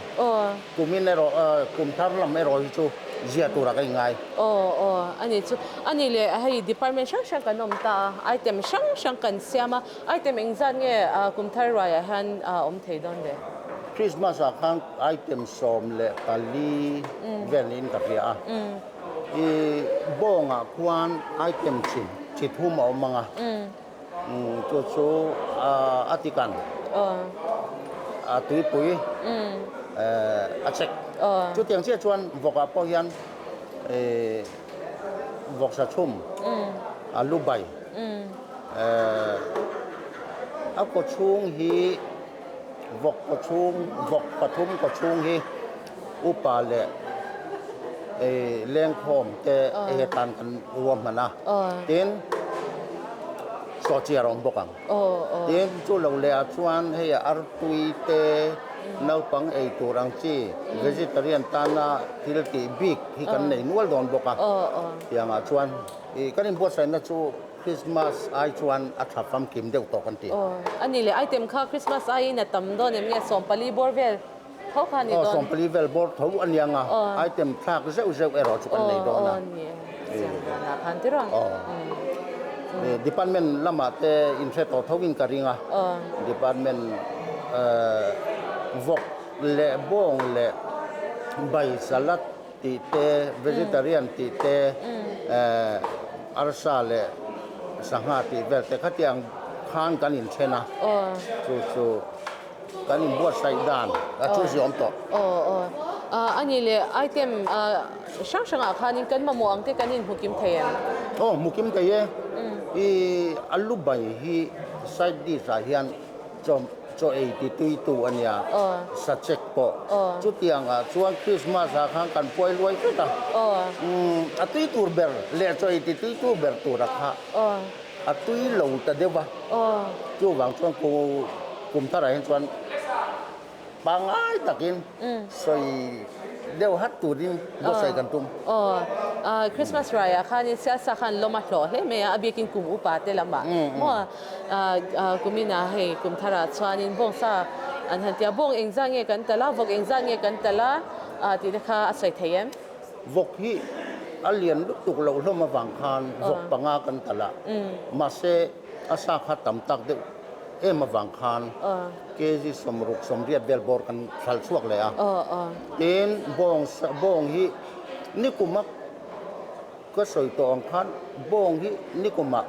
Kumin erawh kum thar lam erawh hi chu zia turah ka inngai. Aw aw a ni chu a ni leh hei department hrang hrang kan awm ta a, item hrang hrang kan siam a, item engzat nge kum thar ruaiah hian awm thei dawn le? Christmas ah khan item 14 vel niin ka hria a, i bawng ah khuan item chi chi thum a awm ang a, chu chu a tikan, a tuipui, a chek. Chutiang chiah chuan vawk ah pawh hian vawksa chhum, a lu bai, a kaw chhung hi Vawk kaw chhung, vawk pathum kaw chhung hi upa leh lengkhawm te hetan kan ruahman a, tin sawhchiar a awm bawk ang. Tin chu lo leh ah chuan hei artui te naupang ei tur ang chi vegetarian tana thil tih bik hi kan nei nual dawn bawk a, tiangah chuan kan inbuatsaihna chu Christmas ai chuan a tha famkim deuh tawh kan ti. Aw, a ni leh item kha Christmas aiin a tam dawn em nge 14 bawr vel tho kha a ni dawn? Aw, 14 vel bawr tho a nia nga, item thlak zeuh zeuh erawh chu kan nei dawn a. Aw, ni e, siam danah khan tiraw? Aw. Department lamah te inhre tawh tho in ka ring a. Department vawk leh bawng leh bai salad tih te, vegetarian tih te, arsa leh sangha tih vel te khatiang khan kan inthen a. Chu chu. Kan inbuatsaih dan a thu ziawm tawh. Aw aw. A nih leh item hrang hrangah khanin kan mamawh ang te kan inhmu kim thei em? Aw hmu kim thei e. I alu bai hi side dish ah hian chaw chaw ei ti tui tu a nia. Sachek pawh. Chutiang ah chuan Christmas ah khan kan puai luai vek a. A tui tur ber leh chaw ei ti tui tu ber tur a kha. A tui lo ta deuh a, chuvang chuan kum tharah hian chuan pangngai takin sawi deuh hat turin buatsaih kan tum. Aw, Christmas raiah khanin siasa khan lawm a hlawh hle mai a, a biakin kum upa te lamah maw kuminah hei kum tharah chuanin bawngsa an han tia, bawng engzah nge kan talh a, vawk engzah nge kan talh a tih te kha a sawi thei em? Vawk hi a lian lutuk loh hlawm avang khan vawk panga kan talh a, mahse a sa kha tam tak deuh em avang khan kg 60 80 vel bawr kan hral chhuak leh a. Tin, bawng bawng hi nikuma ka sawi tawh ang khan bawng hi nikuma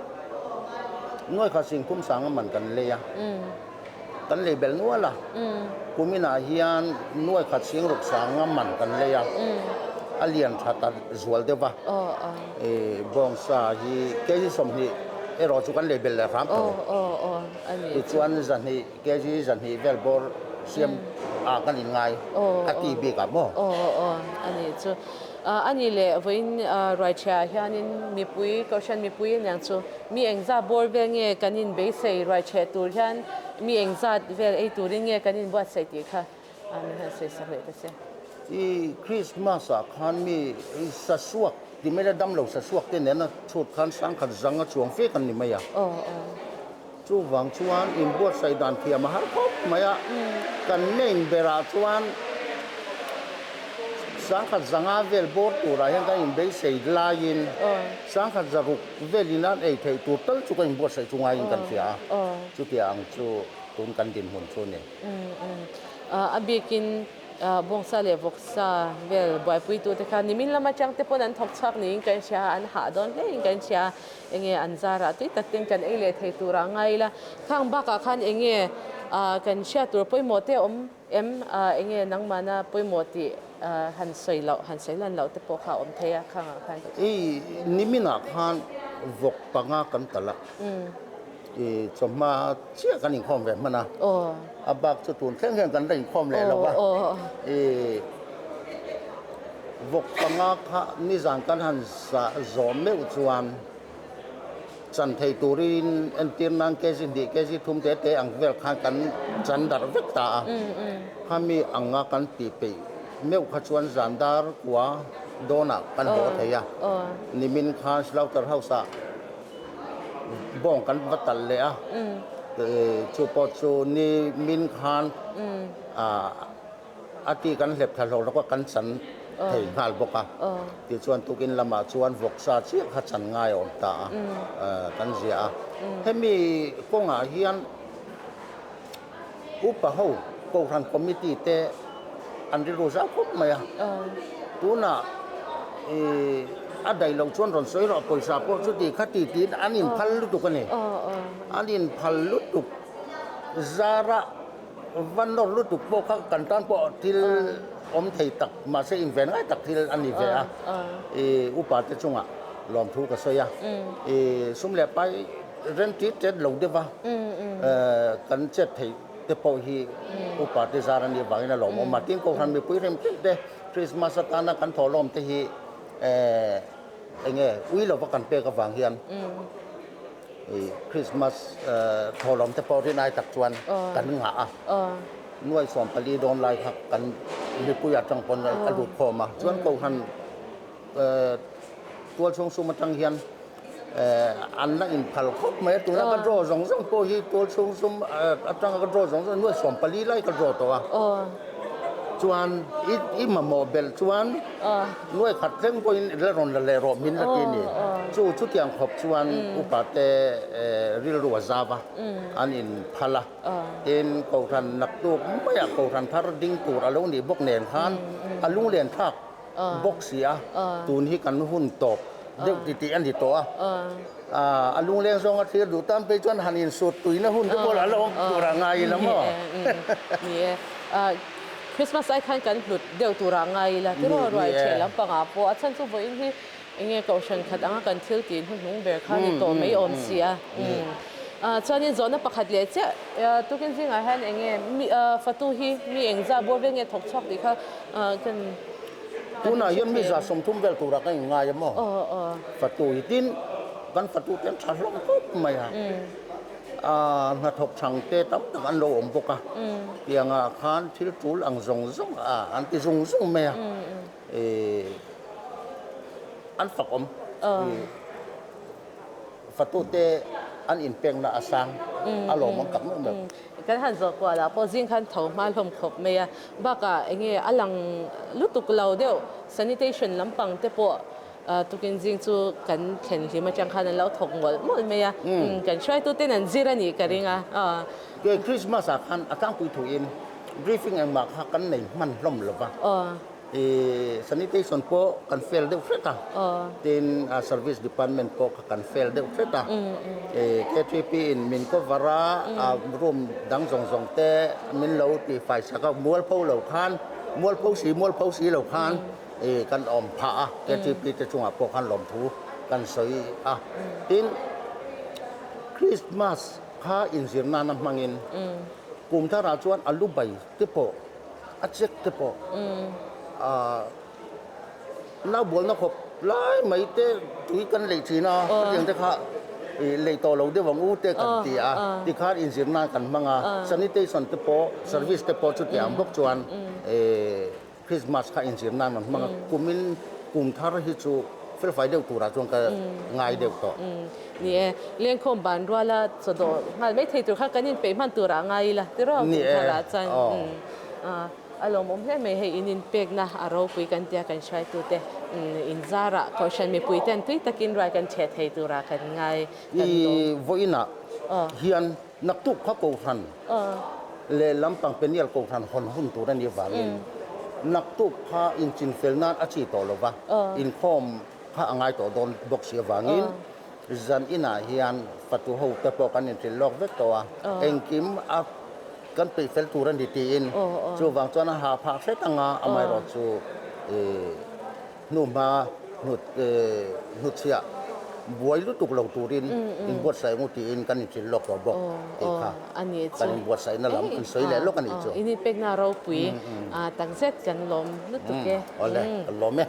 nuaikhat singkhum sanga man kan lei a. Kan lei belh nual a, kuminah hian nuai khat sing ruk sanga man kan lei a, a lian tha ta zual deuh va, bawngsa hi kg 20 erawh chu kan lei belh leh hram tho. Tichuan zahnih kg 200 vel bawr siam ah kan inngai a ti bik ah maw? A nih leh vawiin ruaichhia ah hianin mipui, Kohhran mipui aniang chu Mi engzat bawr vel nge kan in beisei ruai chheh tur hian mi engzat vel ei turin nge kan in buatsaih tih kha min han sawi sak leh ta che. I Christmas ah khan mi sasuak ti mai la dam lo sasuak te nena chhut khan sangkhat zang a chuang fe kan ni mai a. Chuvang chuan in buatsaih dan thiam a har khawp mai a. Kan main berah chuan sangkhat zanga vel bawr turah hian kan in beisei laiin sangkhat zaruk Velin an ei theih tur tal chu ka inbuatsaih chu ngaiin kan hria a, chutia ang chu tun kan dinhmun chu a ni. A bikin bawngsa leh vawksa vel buaipuitute kha nimin lam atang te pawn an thawk chhuak niin kan hria a, an hah dawn hle in kan hria a, enge an zarah tui tak ten kan ei leh thei turah ngai ila, khang bakah khan enge kan hriat tur pawimawh te awm Em, enge nangmahna pawimawh tih han sawi loh, han sawi lan loh te pawh kha a awm thei a, khangah khan. I niminah khan vawk panga kan talh a, i chawhma chiah kan inkhawm ve hman a, a bak chu tun thleng hian kan la inkhawm leh lo va, i vawk panga kha nizan kan han zawh meuh chuan, Chan thei turin entir nan kg hnih kg thum te te ang vel khan kan chan darh vek ta a. Khami anga kan tih peih meuh kha chuan zan dar kua dawnah kan haw thei a. Nimin khan Slaughter House ah bawng kan va talh leh a. Chu pawh chu nimin khan A ti kan hlep thla hlawk hlawk a, kan chan thei nghal bawk a. Tichuan tukin lamah chuan vawksa chiah kha chan ngai a awm ta a, kan ziah a. Hemi kawngah hian upa ho Kohhran Committee te an rilru zau khawp mai a. Tunah a daih loh chuan rawn sawi rawh pawisa pawh chuti kha ti tiin an inphal lutuk a ni. An inphal lutuk zarah. Va nawr lutuk pawh kha kan tan pawh thil awm thei tak mahse inven ngai tak thil a ni ve a, i upa te chungah lawmthu ka sawi a, i sum leh pai rem tit tet lo deuh va kan chet theih te pawh hi upa te zar a nih avangin a lawmawm a, tin Kohhran mipui rem tet te Krismas atana kan thawhlawm te hi enge ui lova kan pek avang hian. Christmas thawhlawm te pawh rinai tak chuan kan ngah a, nuai 14 dawn lai kha kan mipui atang pawn a lut khawm a, chuan Kohhran tualchhung sum atang hian an la inphal khawp mai a, tuna ka draw zawng zawng pawh hi tualchhung sum atanga ka draw zawng zawng nuai 14 lai ka draw tawh a. Chuan i i mamawh belh chuan nuai khat thleng pawhin i la rawn la leh rawh min la ti a ni. Chu chutiang khawp chuan upa te rilru a zau a, an inphal a. Tin, Kohhran naktuk maiah Kohhran thar ding tur a lo nih bawk nen khan a lunglen thlak bawk si a, tun hi kan hun tawp deuh ti tih a ni tawh a. A lungleng zawnga thlir duh tan phei chuan han insut tuina hun te pawh a la awm tur a ngai ila maw? Ni e. Christmas ai khan kan hlut deuh tur a ngai ila tiraw ruai chhe lampangah pawh a chhan chu vawiin hi enge kohhran khat anga kan thil tih hnuhnung ber kha ni tawh mai awm si a. Chuanin zawhna pakhat leh chiah tukin zingah hian enge fatu hi mi engzah bawr vel nge thawk chhuak tih kha kan Tunah hian mi 30 vel turah ka inngai a maw? Fatu hi tin kan fatu te an tha hlawm khawp mai a. Hnathawk chhang te tam tak an lo awm bawk a. Tiangah khan thil tul ang zawng zawng a an ti zung zung mai a. An fak awm. Fatu te an inpekna a sang a lawmawm tak meuh meuh. Kan han zawh kual ah pawh zing khan tho hma hlawm khawp mai a, bakah eng nge a lang lutuk lo deuh sanitation lampang te pawh tukin zing chu kan thlen hlim atang khan an lo thawk mawlh mawlh mai a, kan hruaitu ten an zir a nih ka ring a. Kei Christmas ah khan a tlangpui thuin briefing engmah kha kan nei hman hlawm lo va. I sanitation pawh kan fel deuh hret a, tin service department pawh kha kan fel deuh hret a. KTP in min cover a, room dang zawng zawng te min lo ti fai sak a, mualpho lo khan, mualpho si mualpho si lo khan kan awm phah a, KTP te chungah pawh khan lawmthu kan sawi a. Tin, Christmas kha inzir nana hmangin kum tharah chuan a lu bai te pawh, a check te pawh nau bualna khawp lai mai te tui kan lei thin a khatiang te kha lei tawh lo deuh ang u te kan ti a tikhan inzir nan kan hmang a sanitation te pawh service te pawh chutiang bawk chuan Christmas kha inzir nan an hmang a kumin kum thar hi chu felfai deuh turah chuan ka ngai deuh tawh. Ni e, lengkhawm ban ruala chawdawh nghal mai thei tur kha kan inpeih hman turah ngai ila tiraw kum tharah chuan a lawmawm hle mai hei in inpekna a ropui kan tia kan hruaitute inzarah kohhran mipui ten tui takin ruai kan chhe thei turah kan ngai kan lawm. I vawiinah hian naktuk kha kohhran leh lampang penial kohhran hawn hun tur a nih avangin naktuk kha inchinfel nan a chi tawh lova inkhawm kha a ngai tawh dawn bawk si avangin zan inah hian fatu ho te pawh kan inhrilh lawk vek tawh a, engkim a kan peih fel tur a ni tiin chuvang chuan a ha phah hret anga amaherawhchu hnuhma hnut hnutchhiah buai lutuk lo turin inbuatsaih ngu tiin kan inhrilh lawk tawh bawk tih kha kan inbuatsaihna lam kan sawi leh lawk a nih chu. In inpekna ropui takzet kan lawm lutuk e. Awle, kan lawm e.